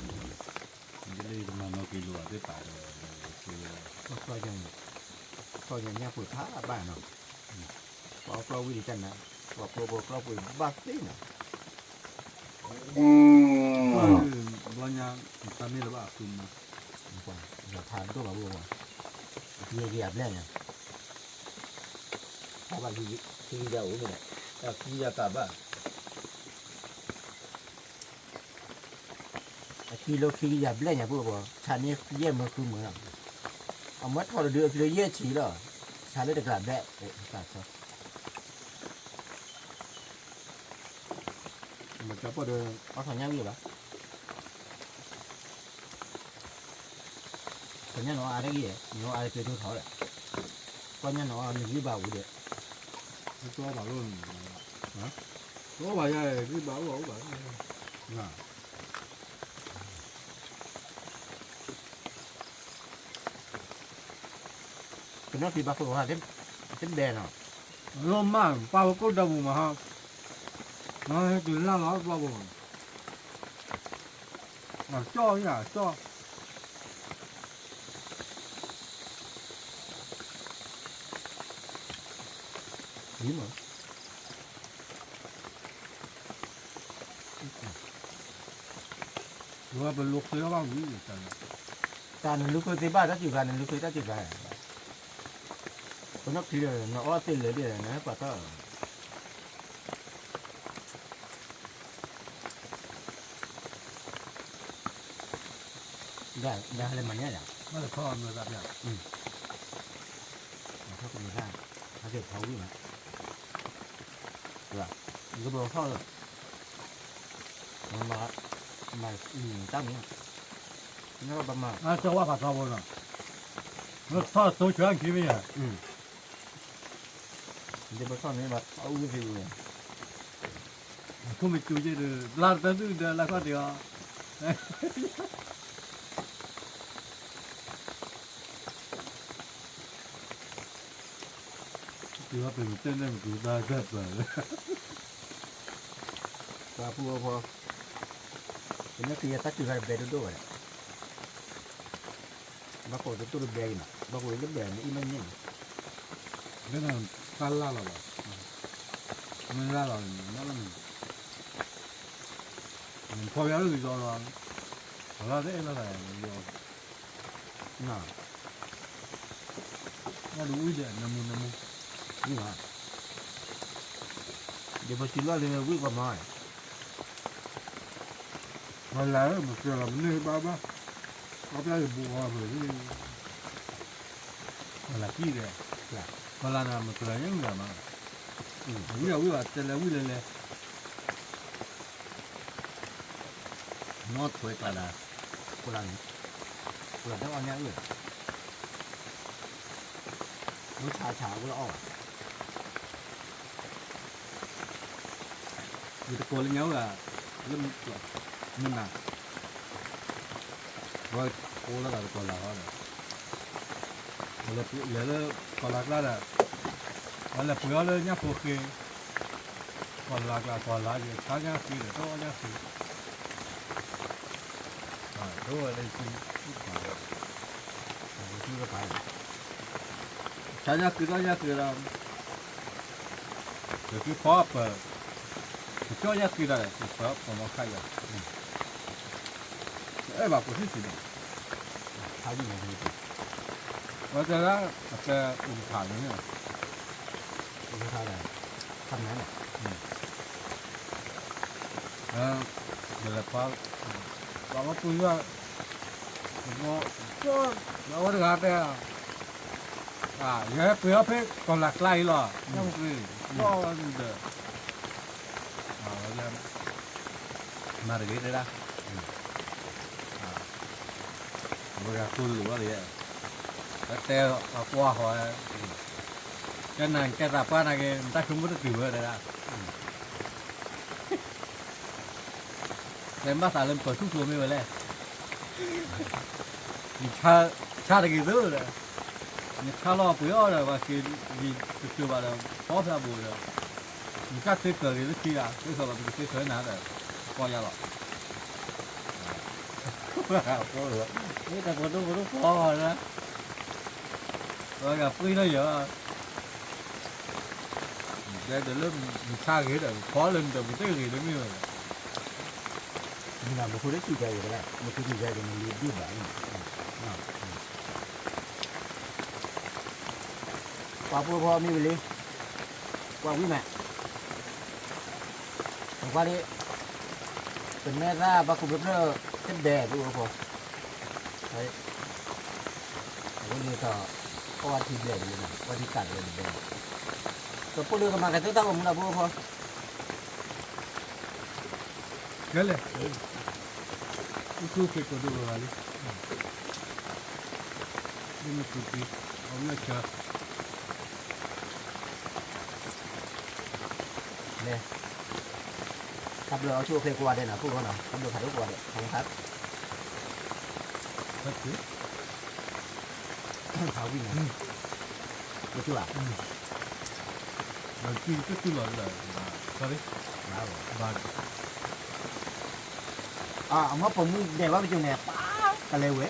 ပီၢ်အံၤ, ဒ်လၢယတမၤနီၣ်က့ၤလိာ်အသ့ၣ်ပာ်ဒီး, ကီၢ်ညါ, ကီၢ်ညါညၣ်ပှ့ၤဖးဘၣ်နီၤ, ပှၤအီၣ်ကျီၢ်ဝံၤလံတၢ်နၤ, ပှၤဖိဖိကျီၢ်ပှ့ၤဘၣ်သ့နီၤ, ဘျီညါ, တၢ်မ့ၢ်လၢဘၣ်အဃုမး, ယဖးဒိၣ်ဘၣ်ဝဲ, ယကယၤဘျဲၣ်ညါ, တၢ်ဘၣ်ခံကယၤအိၣ်မ့ၢ်, တၢ်ခံကယၤတၢ်ဘၣ် အခံလၢခံကယၤဘျဲၣ်ညါပူၤဘၣ်, ဆါန့ၢ်ယဲၢ်မၢဃုမၢလီၤ, အမ့ၢ်ထီၣ်တဒုအခံလၢယဲၢ်ဆံလီၤ, ဆါလၢတကလးဘျဲၣ်, မ့ၢ်ကၠီပီၣ်ဒီး အီၣ်ထီၣ်ညၣ်ဝံၤဘၣ်, ကညၣ်နီၤအါတဂ့ၤ, နီၤအါတက့ၤဒိၣ်ထီၣ်ဒီး, ကီၢ်ညၣ်နီၤအါနဂံၢ်ဘၣ်ဝံၤဒီး, တအီၣ်ဘၣ်လိၣ်န့ၣ်, တအီၣ်ဘၣ်ယၤ ဂံၢ်ဘၣ်အိၣ်ဘၣ်အိၣ်ဘၣ်, ပနီၢ်ဖံဘၣ်ဃိဟး, တဘဲနီၤ, လီၤမၢ် ပၢ်ဝဲကိၣ်ဒီမုၢ်မးဟါ, တုၤလၢလီၤဘျီဘိ, ကၠီယၤကၠီ, ဝံၤမး ပလိာ်ဃ့အီၣ်ဘၣ်ဝံၤန့ၣ်, တၢ်နလူၤဃ့သ့ဘၣ်တၢ်စူၤဂၤ နလူၤဃ့တၢ်စူၤဂၤ, ပနီၢ်ဖံဒီး နအီၣ်သ့လၢာ်ဒ် နဟဲပှၤထီၣ်, ဒ်လဲၣ်မၤညါယၤ, ဘၣ်ထီၣ်မၢသးပျၢ်, ဘၣ်ထီၣ်ကမၢသး, ဟဲက့ၤထီၣ်ဝံၤမး, ယကဘၣ်ထီၣ်လၢ မၤ, မၤတၢ်မံၤ, ဘၣ်မၤ, အကၠီဝါဖးထီဘိနီၤ, ထီၣ်တိဆၢခံမ့ၢ်ဧါ, ဒ်ပထီၣ်န့ၣ် ဘၣ်ထီၣ်အူသ့ၣ်ဝဲ, ခိၣ်မ့ၢ်စူၤယဲၢ်ဒီး ဘျါတၢ်သုဒီးလၢခီၣ်ထံးအီၤ တုၤအီၤပမ့ၢ်တဲန့ၣ် မ့ၢ်ကူတၢ်တၢ်ပၢၢ်လၢ ပှၤဖိအီၤဖိ, ပမ့ၢ်က့ၤယတၢ်စူၤဂၤတဘဲဒိၣ်ဒိၣ်ဝဲဒၣ်, ဘၣ်ဃိးတတိၢ်တဘဲအံၤနီၤ, ဘၣ်ဃိးတဘဲမ့ၢ်အံၤမ့ၢ်န့ၣ်, ဘၣ်နတၢ်လၢ်လီၤဘၣ်, မ့ၢ်လၢ်လီၤန့ၣ် မ့ၢ်လၢ်န့ၣ် နဖီၣ်ယၤလၢကယီလီၤ, ပှၤလၢတအဲၣ်လီၤသးယီ, န, နဒုးဝံၣ်ဒီး နမူနမူ, ဝံၣ်ဘၣ်, ယပစံးလီၤလၢဝံၣ်ကီမၤ, ပှၤလၢမၤစၢၤလီၤမနုၤဘၣ်ဘၣ်, အီၣ်ပျၢ်ယဘူးအီၤဖဲ, ပှၤလၢကံၣ်ဒီး, ပှၤလၢနၤမၤစၢၤလီၤညါဝံၣ်လီၤမး, ဝံၣ်အဝံၣ်ဘၣ် တဲလဲၤဝံၣ်လဲၤလဲၤ နီၢ်ထွဲကျါဒၣ်, ကိးလၢန့ၣ်, ကိးလၢတအီၣ်ညၣ်အုၣ်, မုၢ်ဆါဆါအဝဲအီၣ်ဘၣ်, ယတကိးလၢညါအိၣ်ဂၤ, လၢ, မုၢ်နၤ, ဝဲကိးလၢတၢ်တကိးလၢ်အီၤဒီး, လဲၤလၢကီၢ်လၤကျါဒီး, ဝဲလဲၤပှ့ၤအီၣ်လၢညၣ်ဖိဃ့ ကီၢ်လၤကျါ ကီၢ်လၤက့ၤ ဆါညၣ်ဃ့ဒီး တအီၣ်ညၣ်ဃ့, ဒ်ဝဲလၢ, ဆါညၣ်ဃ့ တအီၣ်ညၣ်ဃ့ဒီး, ကက့ၤဖီပၢၢ်, ကကၠီညၣ်ဃ့တၢ်ဒီး ကပၢၢ်ပှၤမီၤခါယၤ, အဲၣ်ဘၣ်ပှၤသ့ၣ်သ့ၣ်န့ၣ်, ဝဲတဲဒၣ် အတဲအုၣ်ကထါန့ၣ်, အုၣ်ကထါန့ၣ်, ခါန့ၣ်, ဒ်လဲၣ်ပှၤ, ပှၤဘၣ်ပှ့ၤယွၤ, အဝဲတဂၤတဲ, ယဟဲပှ့ၤအီၣ်ဖဲကီၢ်လၤကျါအံၤလီၤ, ညၣ်ပှ့ၤ, ဒီး, မၤတဂ့ၤတဲဒၣ်, ဝဲဂၤကိၢ်လိာ်ဝဲလံ, တဲအကွၢ်ဃီ, တဲနၤကဲသးပှၢ်နာ်က့ နတၢ်ဆိကမိၣ်တတုၤဝဲတဲဒၣ်, တဲဘၣ်သးလၢပၢၤထူၣ်ဖျိမ့ၢ်ဝဲလဲၣ်, ယဆါတဂ့ၤသၢဒီး, ယဆါလီၤပှ့ၤအီၣ်ဒီး ပှၤစ့လံတတုၤဘၣ်ဒီး ဖီဖျါဘိဒီး, ယကၢ်သ့ကၢၤဂ့ၤလၢခံဂၤ သ့ကၢၤဘၣ် ပကသ့ကၢၤနၤဒီး, ကီယၤလီၤ, မ့ၢ်တၢ်ပှၤဒိၣ်ပှၤဒိၣ်ဖီလီၤ, ပှၤဂၤပှ့ၤလီၤယၤ, တဲဒီးလၢ, ယဆါဂ့ၤဒီး ဖီလၢနတၢ်ပူၤတ့ၢ်ဂ့ၤတမ့ၢ်ဝဲဒီး, မ့ၢ်နမူခိၣ်တစူၢ်ကဲဂ့ၤတဂၤ မူခိၣ်စူၢ်ကဲဂ့ၤန့ၣ် လံဒိၣ်ဘၣ်, ပှၤဖိဖီမ့ၢ်ဝံၤလံ, ကွၢ်ဝံၤမး, ကွၢ်လံ, ပမဲာ်သၣ်ဘၣ်ကူးဖျၢၣ်ဖျၢၣ်, တဘဲပအိၣ်ဖီ, အဝဲန့ၣ်ဒီး, အီၣ်ဝဲထံဘျဲၣ်တဘဲ, အီၣ်ထံကးတဘဲ, ကပိၢ်လၢကမၤကဲၤသၢတၢ်ဂီၤမူလၢပအိၣ်ဖီ ကဲလဲၣ်, အိၣ်ဆူၣ်အိၣ်ချ့ကိးဒိၣ်ဂၤလံ, ဒ်နသုးက့ၤ, အဝံအဆၢ, လဲၤ, တၢ်ဘျုးအိၣ်ဆူၣ်အိၣ်ချ့ကိးဂၤဒဲးနီၤ ဖိၣ်ဃီနီၤ တၢ်ဘျုးဖးဒိၣ်ကိးဂၤဒဲး ခါ, ဖးဝံၣ်န့ၣ်, တထူၣ်ဧါ, ဘၣ်, အမ့ၢ်ပိာ်မုၣ်ဒဲးဘၣ်ပစိၤန့ၣ် ပၢ်ကလဲၤဝဲ,